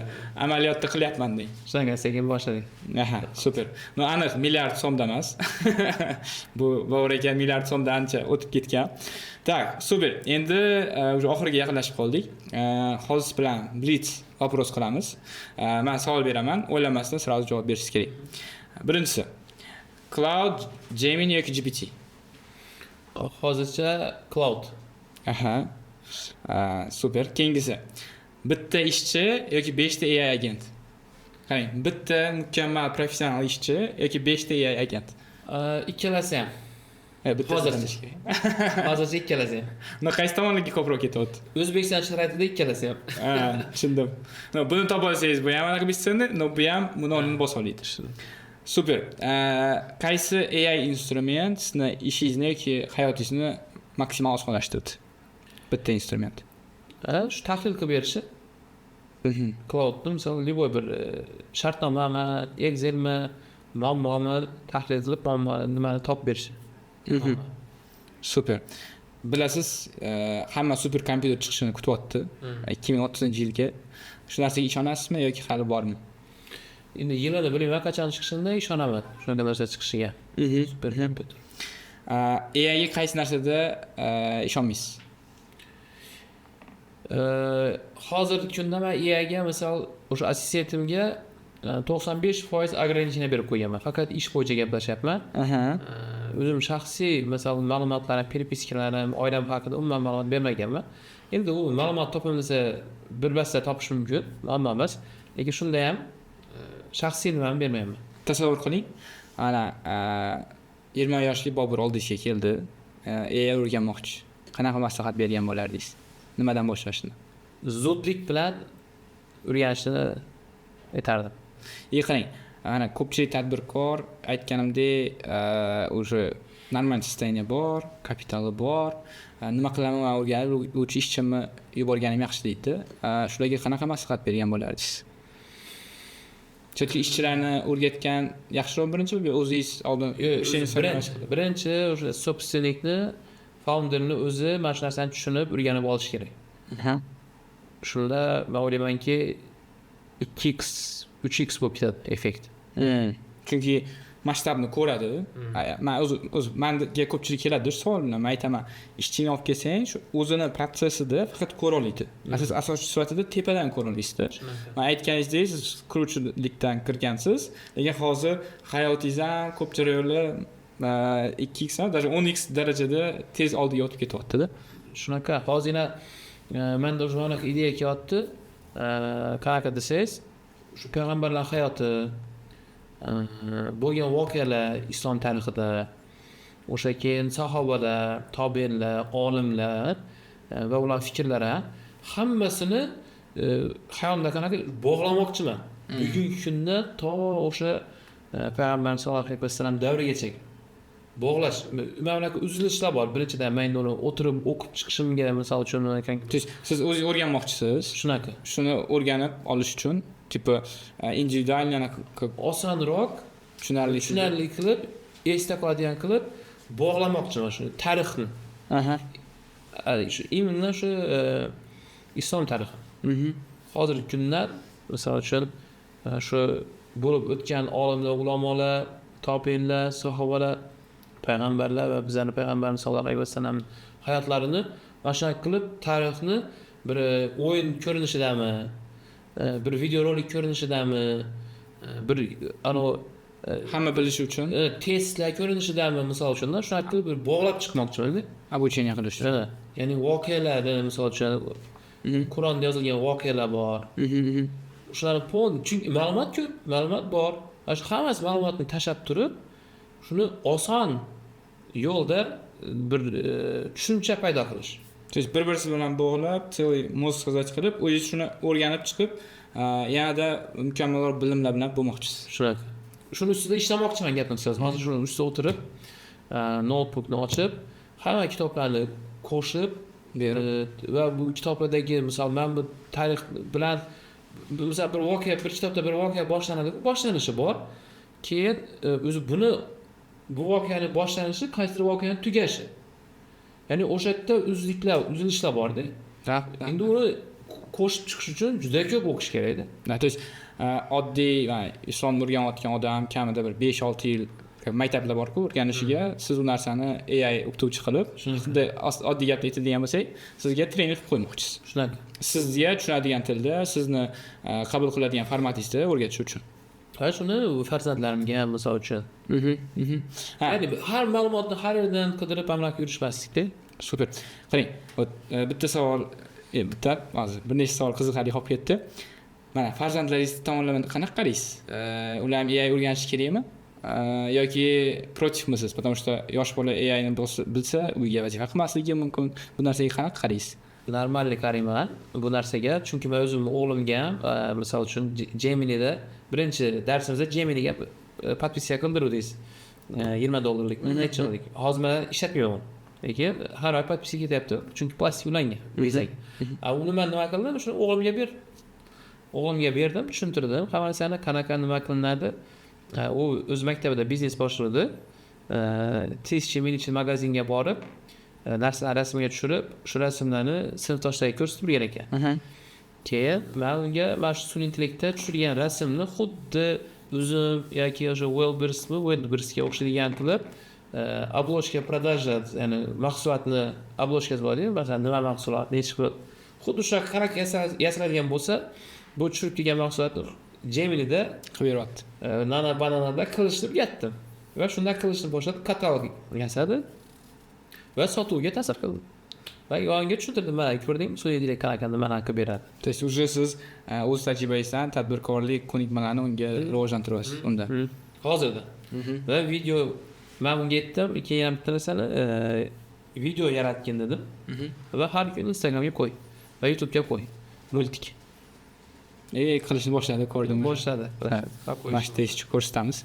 S2: amaliyotda qilyapman deng.
S1: Shunaqa, sekin boshladik.
S2: Aha, super. No, aniq milliard so'mda emas. Bu Bobur aka milliard so'mdan ancha o'tib ketgan. Так, super. Endi уже oxiriga yaqinlashib qoldik. Hozir siz bilan blitz вопрос qilamiz. Man savol beraman, o'ylamasdan сразу javob berishingiz kerak. Birinchisi: Claude, Gemini yoki GPT?
S1: Hozircha Claude.
S2: Aha. Super. Keyingisi: bitta ishchi yoki beshta AI agent? Qarang, bitta mukammal professional ishchi yoki beshta AI agent?
S1: Ikkalasi ham.
S2: Bittasi.
S1: Hozircha.
S2: Tanlash kerak.
S1: Hozircha ikkalasi ham.
S2: No, qaysi tomonga ko'proq ketyapti?
S1: O'zbekiston sharoitida ikkalasi ham.
S2: Ha, tushundim. No, buni topa olsangiz, bu ham anaqa бесценный, но bu ham buni o'rnini bosa oladi. Super. Qaysi AI instrument sizni ishingizni yoki hayotingizni maksimal osonlashtirdi? Bitta instrument.
S1: Ha, shu tahlil qilib berishi. Claudeni, misol, любой bir shartnomami, Excelmi, muammoni tahlil qilib, muammo nimani topib berishi.
S2: Super. Bilasiz, hamma super kompyuter chiqishini kutyapti. 2030-yilga. Shu narsaga ishonasizmi yoki hali bormi?
S1: Endi yilini bilmayman qachon chiqishini, ishonaman shunaqa narsa chiqishiga. Super kompyuter.
S2: AIga qaysi narsada ishonmaysiz?
S1: Hozirgi kunda man AIga, misol, o'sha assistentimga 95% ограничение berib qo'yganman. Faqat ish bo'yicha gaplashyapman. O'zim shaxsiy, misol, ma'lumotlarim, переписка larim, oilam haqida umuman ma'lumot bermaganman. Endi u ma'lumot topim desa, bir basta topish mumkin, muammo emas, lekin shunda ham shaxsiy nimani bermayapman.
S2: Tasavvur qiling. Ana, 20 yoshli Bobur oldingizga keldi. AI o'rganmoqchi. Qanaqa maslahat bergan bo'lardingiz? Nimadan boshlashni?
S1: Zudlik bilan o'rganishni aytardim.
S2: И qarang, ana ko'pchilik tadbirkor, aytganimdek, уже нормальный состояние bor, kapitali bor. Nima qilaman man o'rganib, лучше ishchimni yuborganim yaxshi deydi. Shularga qanaqa maslahat bergan bo'lardingiz? Chunki ishchilarni o'rgatgan yaxshiroq birinchi yo o'zingiz oldin ishingizni
S1: Birinchi o'sha собственник ni, founderni o'zi mana shu narsani tushunib, o'rganib olishi kerak. Shunda man o'ylaymanki, 2x, 3x bo'lib ketadi effekt.
S2: Chunki masshtabni ko'radi. Man o'zi manga ko'pchilik keladi shu savol bilan, man aytaman, ishchini olib kelsang, shu o'zini protsessida faqat ko'ra oladi. Asoschi sifatida tepadan ko'ra olasizda. Man aytganingizdek, siz quruvchilikdan kirgansiz, lekin hozir hayotingiz ham ko'p jarayonlar 2x, даже 10x darajada tez oldiga o'tib ketyapti-da.
S1: Shunaqa. Hozirgina menda уже anaqa ideya kelyapti. Qanaqa desangiz, shu payg'ambarlar hayoti, bo'lgan voqealar islom tarixida, o'sha keyin sahobalar, tobeinlar, olimlar va ular fikrlari, hammasini hayolimda qanaqa bog'lamoqchiman. Bugungi kunda to o'sha payg'ambar sollallohu alayhi vasallam davrigacha bog'lash. Mana bunaqa uzilishlar bor. Birinchidan, men endi uni o'tirib o'qib chiqishimga, misol uchun,
S2: То есть siz o'zingiz o'rganmoqchisiz.
S1: Shunaqa.
S2: Shuni o'rganib olish uchun, типа, индивидуально anaqa
S1: osonroq,
S2: tushunarli
S1: tushunarli qilib, esda qoladigan qilib bog'lamoqchiman shuni, tarixni. Shu именно shu islom tarixi. Hozirgi kunlar, misol uchun, shu bo'lib o'tgan olimlar, ulamolar, tobeinlar, sahobalar, payg'ambarlar va bizlarni payg'ambarimiz sollallohu alayhi vasallam hayotlarini mana shunaqa qilib tarixni bir o'yin ko'rinishidami, bir videorolik ko'rinishidami, bir anavi
S2: Hamma bilishi uchun.
S1: Testlar ko'rinishidami, misol uchun, shunaqa qilib bir bog'lab chiqmoqchiman.
S2: Обучение qilish uchun.
S1: Ha, ya'ni voqealarni, misol uchun, Qur'onda yozilgan voqealar bor. Shularni chunki ma'lumot ko'p, ma'lumot bor. Mana shu hammasi ma'lumotni tashlab turib, shuni oson yo'lda bir tushuncha paydo qilish.
S2: То есть bir birisi bilan bog'lab, целый мозг создать qilib, o'zingiz shuni o'rganib chiqib, yanada mukammalroq bilimlar bilan bo'lmoqchisiz.
S1: Shunaqa. Shuni ustida ishlamoqchiman, gapni qisqasi. Hozir shuni ustida o'tirib, noutbukni ochib, hamma kitoblarni qo'shib
S2: berib
S1: va bu kitoblardagi, misol, man bu tarix bilan, misol, bir voqea, bir kitobda bir voqea boshlanadi, boshlanishi bor. Keyin o'zi buni, bu voqeani boshlanishi qaysidir voqeani tugashi. Ya'ni o'sha yerda uzliklar, uzilishlar borda. Endi uni qo'shib chiqish uchun juda ko'p o'qish kerakda.
S2: То есть oddiy islomni o'rganayotgan odam kamida bir 5-6 yil maktablar borku o'rganishiga, siz u narsani AI o'qituvchi qilib, xuddi oddiy gapda aytadigan bo'lsak, sizga trener qilib qo'ymoqchisiz.
S1: Shunaqa.
S2: Sizga tushunadigan tilda, sizni qabul qiladigan formatingizda o'rgatish uchun.
S1: Va shuni farzandlarimga ham, misol uchun.
S2: Ha.
S1: Ya'ni har ma'lumotni har yerdan qidirib amallab yurishmaslikda.
S2: Super. Qarang, вот bitta savol, bitta hozir bir nechta savol qiziqarli qolib ketdi. Mana farzandlaringiz tomonlama qanaqa qaraysiz? Ular ham AI o'rganishi kerakmi? Yoki против misiz? Потому что yosh bola AI ni bilsa, uyga vazifa qilmasligi mumkin. Bu narsaga qanaqa qaraysiz?
S1: Нормальный qarayman bu narsaga, chunki man o'zimni o'g'limga ham, misol uchun, Gemini'da birinchi darsimizda Geminiga подписка qildiruvdingiz. 20 dollarlik, necha yillik. Hozir man ishlatmayman. Lekin har oy подписка ketyapti. Chunki plastik ulangan Visaga. A uni man nima qildim? Shuni o'g'limga ber. O'g'limga berdim, tushuntirdim. Hamma narsani qanaqa, nima qilinadi. U o'z maktabida biznes boshlovdi. Tezchi minichi magazinga borib, narsalarni rasmga tushirib, shu rasmlarni sinfdoshlariga ko'rsatib turgan ekan. Keyin man unga mana shu sun'iy intellektda tushirgan rasmni xuddi o'zim yoki o'sha Wildberriesmi, Wildberriesga o'xshaydigan qilib, обложка продажа, ya'ni mahsulotni обложка si bor-ku, masalan, nima mahsulot, nechi pul, xuddi shunaqa qanaqa yasaladigan bo'lsa, bu tushirib kelgan mahsulotni Gemini'da
S2: qilib beryapti.
S1: Nano Bananada qilishni o'rgatdim. Va shundan qilishni boshladi, katalog yasadi va sotuvga ta'sir qildi. Va yonga tushuntirdim, mana ko'rdingmi, sun'iy intellekt qanaqa nimani qilib beradi.
S2: То есть уже siz o'z tajribangizdan tadbirkorlik ko'nikmalarini unga rivojlantiryapsiz unda.
S1: Hozirda. Va video man unga aytdim, keyin ham bitta narsani, video yaratgin dedim. Va har kuni Instagramga qo'y va YouTube'ga qo'y. Мультик.
S2: Qilishni boshladi, ko'rdim.
S1: Boshladi.
S2: Ha, mana shu testni ko'rsatamiz.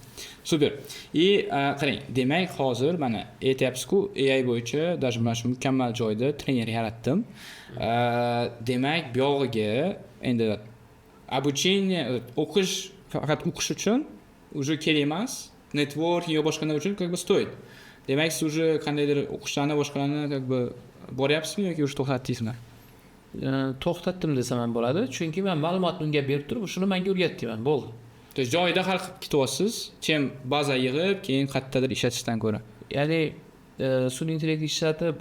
S2: Super. И qarang, demak, hozir mana aytyapsiz-ku, AI bo'yicha даже mana shu mukammal joyda trener yaratdim. Demak, buyog'iga endi обучение, o'qish, faqat o'qish uchun уже kerak emas. Networking yo boshqa narsa uchun как бы стоит. Demak, siz уже qandaydir o'qishlarni, boshqalarni как бы boryapsizmi yoki уже to'xtatdingizmi?
S1: To'xtatdim desam ham bo'ladi, chunki man ma'lumotni unga berib turib, shuni menga o'rgat deyman, bo'ldi.
S2: То есть joyida hal qilib ketyapsiz, чем baza yig'ib, keyin qayerdadir ishlatishdan ko'ra.
S1: Ya'ni sun'iy intellekt ishlatib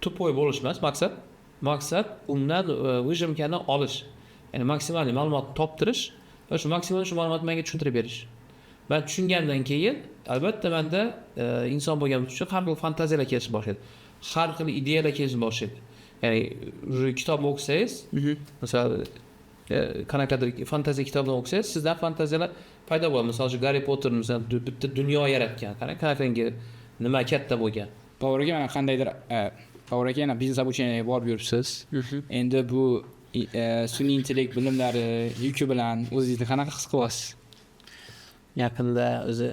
S1: тупой bo'lish emas maqsad. Maqsad undan выжимка ni olish. Ya'ni maksimal ma'lumot toptirish va shu maksimal shu ma'lumotni menga tushuntirib berish. Man tushungandan keyin albatta manda inson bo'lganim uchun har xil fantaziyalar kelishni boshlaydi. Har xil ideyalar kelishni boshlaydi. Ya'ni уже kitob o'qisangiz, masalan, qanaqadir fantaziya kitobini o'qisangiz, sizdan fantaziyalar paydo bo'ladi. Misol uchun, Garri Potter, masalan, bitta dunyo yaratgan. Qarang, qanaqangi nima katta bo'lgan.
S2: Bobur aka, mana qandaydir Bobur aka, yana biznes обучение ga borib yuribsiz. Endi bu sun'iy intellekt bilimlari yuki bilan o'zingizni qanaqa his qilyapsiz?
S1: Yaqinda o'zi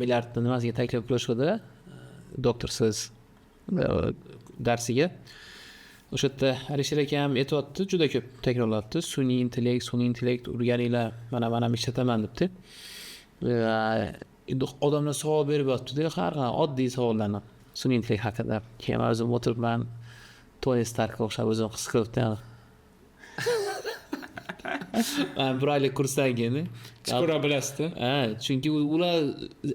S1: milliardni nimasiga taklif qilishdi, doktor siz darsiga. O'sha yerda Alisher akam aytyapti, juda ko'p takrorlayapti. Sun'iy intellekt, sun'iy intellekt o'rganinglar, mana man ham ishlataman debdi. Endi odamlar savol berib yotibdi-da, har xil oddiy savollarni sun'iy intellekt haqida. Keyin man o'zim o'tiribman, Toni Starkka o'xshab o'zim his qilibdi. Man bir oylik kursdan keyin
S2: Chuqurroq bilasizda.
S1: Ha, chunki ular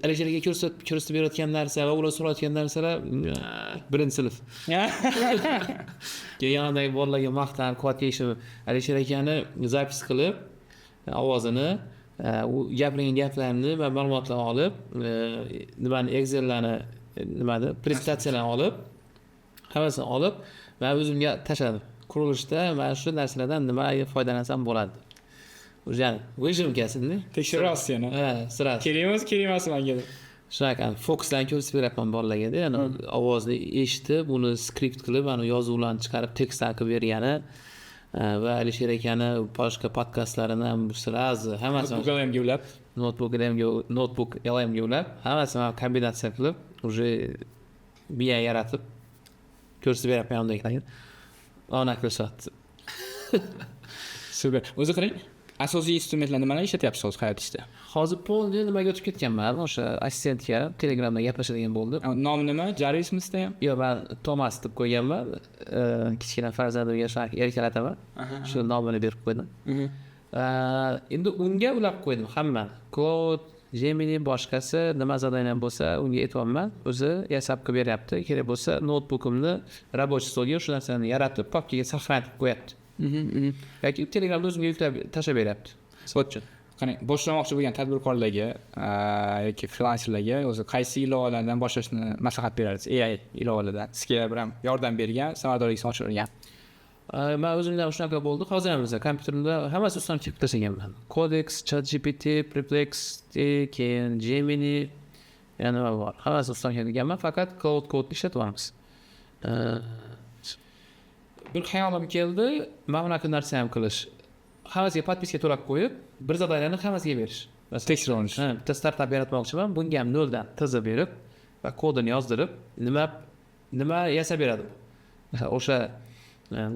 S1: Alisher aka ko'rsatib berayotgan narsa va ular so'rayotgan narsalar birinchi sinf. Keyin yonidagi bolalarga maqtanib, quvvatga ishim Alisher akani запись qilib, ovozini U gapirgan gaplarimni va ma'lumotlarni olib, nimani, Excellarni, nimani, prezentatsiyalarni olib, hammasini olib, man o'zimga tashladim. Qurilishda mana shu narsalardan nimaga foydalansam bo'ladi. Уже, ya'ni выжимкаsini.
S2: Tekshiryapsiz yana.
S1: Ha, сразу.
S2: Kerakmi, kerak emas manga deb.
S1: Shunaqa fokuslarni ko'rsatib beryapman bolalarga, ya'ni ovozni eshitib, uni skript qilib, ani yozuvlarni chiqarib, tekstlar qilib bergani va Alisher akani boshqa podkastlarini ham сразу hammasini
S2: Notebook LMga ulab.
S1: Notebook LMga, Notebook LMga ulab, hammasini kombinatsiya qilib, уже miya yaratib ko'rsatib beryapman yonimdagilarga. Ona ko'rsatdi.
S2: Super. O'zi qarang, asosiy instrumentlar nimalarni ishlatyapsiz hozir hayotingizda?
S1: Hozir полный nimaga o'tib ketganman, o'sha assistentga, Telegramda gaplashadigan bo'ldim.
S2: Nomi nima? Jarvismi sizda ham?
S1: Yo'q, man Tomas deb qo'yganman. Kichkina farzandimga shunaqa erkalataman, shu nomini berib qo'ydim. Endi unga ulab qo'ydim hammani, Claude, Gemini, boshqasi, nima задание bo'lsa, unga aytyapman, o'zi yasab qilib beryapti. Kerak bo'lsa, noutbukimni рабочий stolga shu narsani yaratib, papkaga сохранить qilib qo'yapti yoki Telegramda o'zimga yuklab tashlab beryapti.
S2: Вот qarang, boshlamoqchi bo'lgan tadbirkorlarga yoki frilanserlarga o'zi qaysi ilovalardan boshlashni maslahat berasiz? AI ilovalardan sizga bir ham yordam bergan, samaradorlikni oshirgan.
S1: Man o'zimda ham shunaqa bo'ldi. Hozir ham masalan kompyuterimda hammasi ustidan chekib tashlaganman: Codex, ChatGPT, Perplexity, keyin Gemini, yana nima bor, hammasi ustidan kelganman. Faqat Claude Code ishlatyapmiz. Bir xayolim keldi, mana bunaqa narsa ham qilish: hammasiga подписка to'lab qo'yib, bir задание ni hammasiga berish. Masalan,
S2: Tekshirib olish.
S1: Ha, bitta startap yaratmoqchiman, bunga ham noldan ТЗ berib va kodini yozdirib, nima nima yasab beradi bu. Masalan, o'sha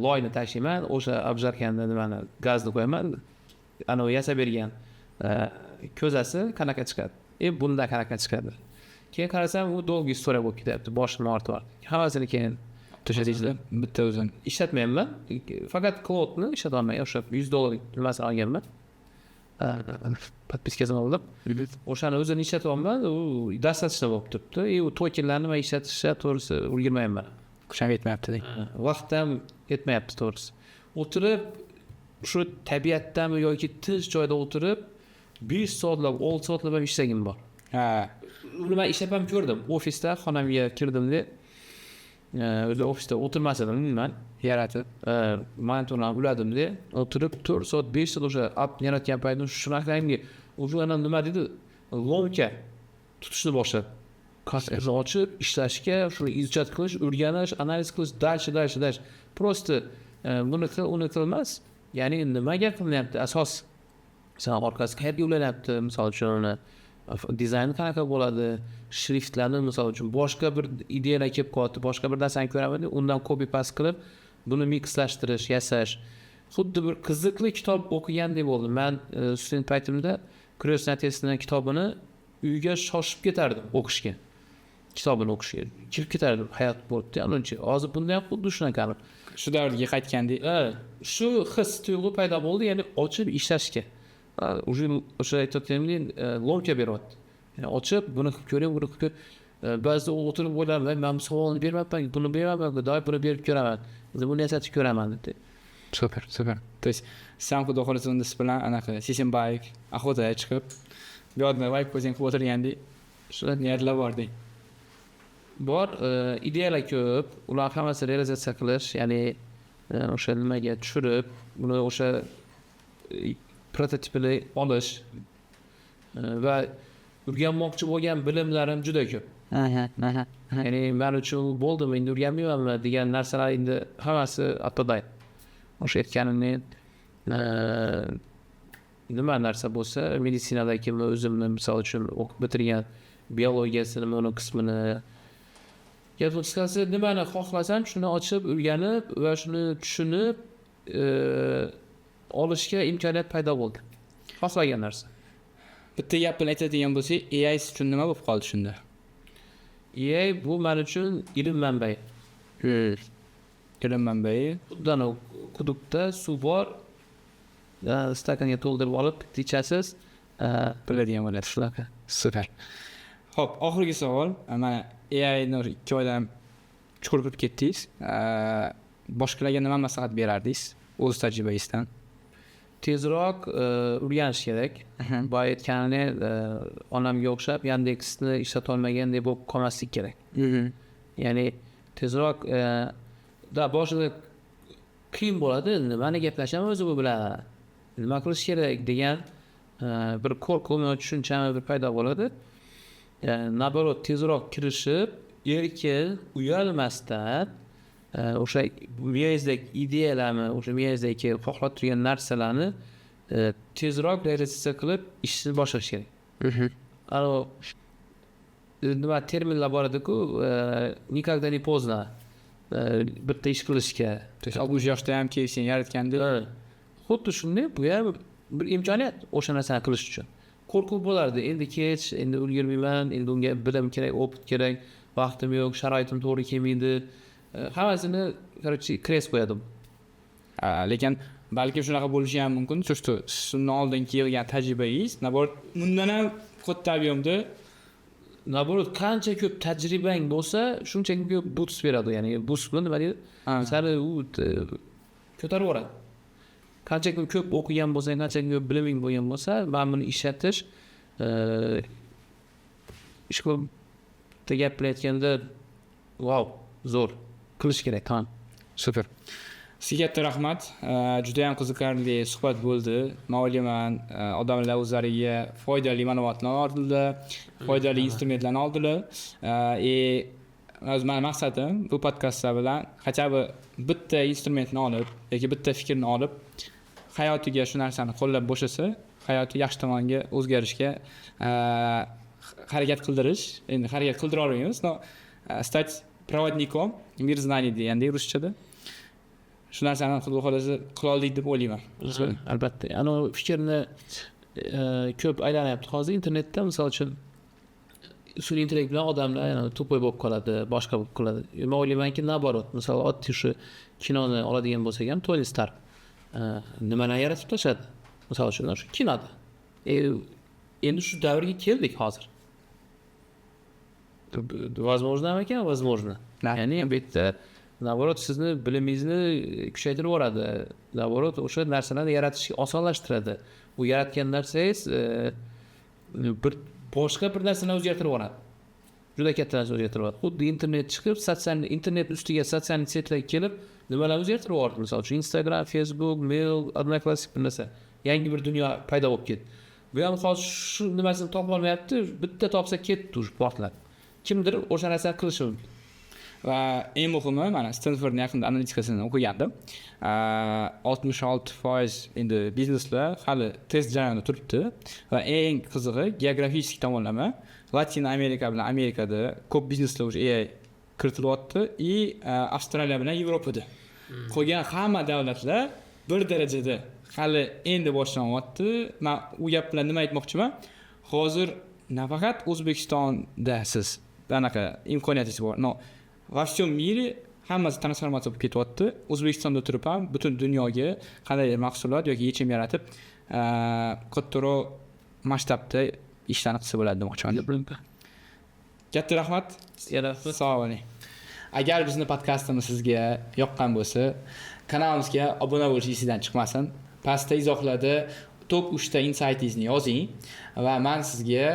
S1: loyni tashiyman, o'sha обжаркani, nimani, gazni qo'yaman, anavi yasab bergan ko'zasi qanaqa chiqadi и bunda qanaqa chiqadi. Keyin qarasam, u долгий история bo'lib ketyapti, boshimni og'rityapti hammasini. Keyin
S2: Tashladingizda bitta o'zini.
S1: Ishlatmayapman, faqat Claudeni ishlatyapman. O'sha 100 dollar nimasini olganman, подпискасini oldim, o'shani o'zini ishlatyapman. U достаточно bo'lib turibdi и u tokenlarni man ishlatishga, to'g'risi, ulgurmayapman.
S2: Kuch ham yetmayapti deng.
S1: Vaqt ham yetmayapti, to'g'risi. O'tirib, shu tabiatdami yoki tinch joyda o'tirib, 5 soatlab, 6 soatlab ham ishlagim bor. Uni man ishlab ham ko'rdim. Ofisda xonamga kirdimda, o'zi ofisda o'tirmas edim man.
S2: Yaratib.
S1: Monitorni uladimda, o'tirib 4 soat, 5 soat o'sha app yaratgan paytim shunaqangi уже ana nima deydi, ломка tutishni boshladi, kompyuterni ochib ishlashga, shuni изучать qilish, o'rganish, analiz qilish, дальше, дальше, дальше. Просто buni qil, uni qil emas, ya'ni nimaga qilinyapti, asos, masalan, orqasi qayerga ulanyapti, misol uchun, uni dizayni qanaqa bo'ladi, shriftlarni, misol uchun, boshqa bir ideyalar kelib qolyapti, boshqa bir narsani ko'raman, undan copy paste qilib, buni mikslashtirish, yasash. Xuddi bir qiziqli kitob o'qigandek bo'ldim. Man student paytimda "Крестный отецni kitobini uyga shoshib ketardim o'qishga, kitobini o'qishga kirib ketardim, hayot bo'libdi uncha. Hozir bunda ham xuddi shunaqa.
S2: Shu davrga qaytgandek.
S1: Ha, shu his tuyg'u paydo bo'ldi, ya'ni ochib ishlashga. Уже o'sha aytayotganimdek, ломка beryapti. Ya'ni ochib, buni qilib ko'ring, buni qilib ko'r. Ba'zida o'tirib o'ylayman, man bu savolni bermabman, buni bermabman, doim buni berib ko'raman, buni yasatib ko'raman deb.
S2: Super, super. То есть san, xudo xohlasa, unda siz bilan anaqa Sisenbayev охотаga chiqib, bu yoqda vibe coding qilib o'tirgandek, shunaqa niyatlar bor deng.
S1: Bor, ideyalar ko'p, ular hammasini realizatsiya qilish, ya'ni o'sha nimaga tushirib, uni o'sha prototipini olish va o'rganmoqchi bo'lgan bilimlarim juda ko'p. Ya'ni man uchun bo'ldimi, endi o'rganmaymanmi degan narsalar endi hammasi отпадает. O'sha aytganimdek, nima narsa bo'lsa, meditsinadagi o'zimni, misol uchun, o'qib bitirgan biologiyasini, uni qismini, gap qisqasi, nimani xohlasam, shuni ochib o'rganib va shuni tushunib olishga imkoniyat paydo bo'ldi, xohlagan narsa.
S2: Bitta gap bilan aytadigan bo'lsak, AI siz uchun nima bo'lib qoldi shunda?
S1: AI bu man uchun ilm manbai.
S2: Ilm manbai.
S1: Xuddi anavi quduqda suv bor, stakanga to'ldirib olib bitta ichasiz.
S2: Biladigan bo'ladi.
S1: Shunaqa.
S2: Super. Ho'p, oxirgi savol. Mana AIni 2 oydan chuqur kirib ketdingiz. Boshqalarga nima maslahat berardingiz o'z tajribangizdan?
S1: Tezroq o'rganish kerak. Boya aytganimdek, onamga o'xshab Yandexni ishlatolmagandek bo'lib qolmaslik kerak. Ya'ni tezroq da boshida qiyin bo'ladi, nimani gaplashaman o'zi bu bilan, nima qilish kerak degan bir qo'rquv, tushunchami bir paydo bo'ladi. Наоборот, tezroq kirishib, erkin, uyalmasdan o'sha miyangizdagi ideyalarni, o'sha miyangizdagi xohlab turgan narsalarni tezroq realizatsiya qilib ishni boshlash kerak. Anavi nima terminlar bor ediku, никогда не поздно bitta ish qilishga.
S2: То есть 60 yoshda ham KFCni yaratganda.
S1: Xuddi shunday, bu ham bir imkoniyat o'sha narsani qilish uchun. Qo'rquv bo'lardi, endi kech, endi ulgurmayman, endi unga bilim kerak, опыт kerak, vaqtim yo'q, sharoitim to'g'ri kelmaydi, hammasini, короче, крест qo'yadi.
S2: Lekin balki shunaqa bo'lishi ham mumkin, то что siz undan oldingi yig'gan tajribangiz, наоборот, bundan ham katta объем da.
S1: Наоборот, qancha ko'p tajribang bo'lsa, shuncha ko'p boost beradi, ya'ni boost nima deydi, sani u ko'tarib yuboradi. Qancha ko'p o'qigan bo'lsang, qancha ko'p biliming bo'lgan bo'lsa, mana buni ishlatish, ish qilib, bitta gap bilan aytganda, vau, zo'r qilish kerak, tamom.
S2: Super, sizga katta rahmat, judayam qiziqarli suhbat bo'ldi. Man o'ylayman, odamlar o'zlariga foydali ma'lumotlarni oldilar, foydali instrumentlarni oldilar. И o'zi mani maqsadim bu podkastlar bilan хотя бы bitta instrumentni olib yoki bitta fikrni olib, hayotiga shu narsani qo'llab boshlasa, hayoti yaxshi tomonga o'zgarishga harakat qildirish. Endi harakat qildira olmaymiz, но стать проводником мир знаний degandek ruschada, shu narsani xudo xohlasa qila oldik deb o'ylayman.
S1: Albatta, anavi fikrni ko'p aylanyapti hozir internetda, misol uchun, sun'iy intellekt bilan odamlar yana тупой bo'lib qoladi, boshqa bo'lib qoladi. Man o'ylaymanki, наоборот, misol, oddiy shu kinoni oladigan bo'lsak ham, Toni Stark nimalarni yaratib tashladi, misol uchun, shu kinoda. Endi shu davrga keldik hozir. Возможно ekan, возможно. Ya'ni bu yerda, наоборот, sizni bilimingizni kuchaytirib yuboradi, наоборот, o'sha narsalarni yaratishga osonlashtiradi. U yaratgan narsangiz bir boshqa bir narsani o'zgartirib yuboradi, juda katta narsa o'zgartirib yuboradi. Xuddi internet chiqib, sotsial internet ustiga социальный сеть lar kelib, nimalarni o'zgartirib yubordi, misol uchun, Instagram, Facebook, Mail, Odnoklassnik, bir narsa, yangi bir dunyo paydo bo'lib ketdi. Bu ham hozir shu nimasini topolmayapti, bitta topsa, ketdi уже, portlab, kimdir o'sha narsani qilishi mumkin.
S2: Va eng muhimi, mana Stenfordni yaqinda analitikasini o'qigandim, 66% endi bizneslar hali test jarayonida turibdi. Va eng qizig'i, geografический tomonlama Latin Amerika bilan Amerikada ko'p bizneslar уже AI kiritilyapti и Avstraliya bilan Yevropada. Qolgan hamma davlatlar bir darajada hali endi boshlanyapti. Man u gap bilan nima aytmoqchiman? Hozir nafaqat O'zbekistonda siz anaqa imkoniyatingiz bor, но во всем мире hammasi transformatsiya bo'lib ketyapti. O'zbekistonda turib ham butun dunyoga qandaydir mahsulot yoki yechim yaratib, kattaroq masshtabda ishlarni qilsa bo'ladi demoqchiman. Katta rahmat.
S1: Sizga rahmat.
S2: Sog' bo'ling. Agar bizni podkastimiz sizga yoqqan bo'lsa, kanalimizga obuna bo'lish esingizdan chiqmasin. Pastda izohlarda top uchta insaytingizni yozing va man sizga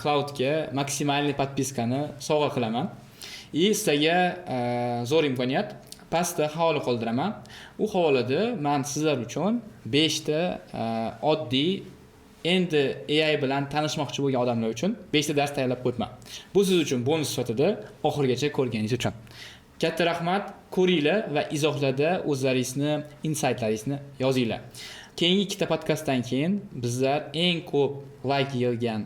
S2: Claudega максимальный подписка ni sovg'a qilaman. И sizlarga zo'r imkoniyat: pastda havola qoldiraman. U havolada man sizlar uchun beshta oddiy, endi AI bilan tanishmoqchi bo'lgan odamlar uchun beshta dars tayyorlab qo'yibman. Bu siz uchun bonus sifatida, oxirigacha ko'rganingiz uchun. Katta rahmat. Ko'ringlar va izohlarda o'zlaringizni insaytlaringizni yozinglar. Keyingi ikkita podkastdan keyin bizlar eng ko'p layk yig'gan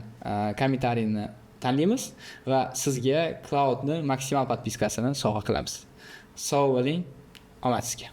S2: kommentariyni tanlaymiz va sizga Claudeni maksimal подписка sini sovg'a qilamiz. Sog' bo'ling, omad sizga.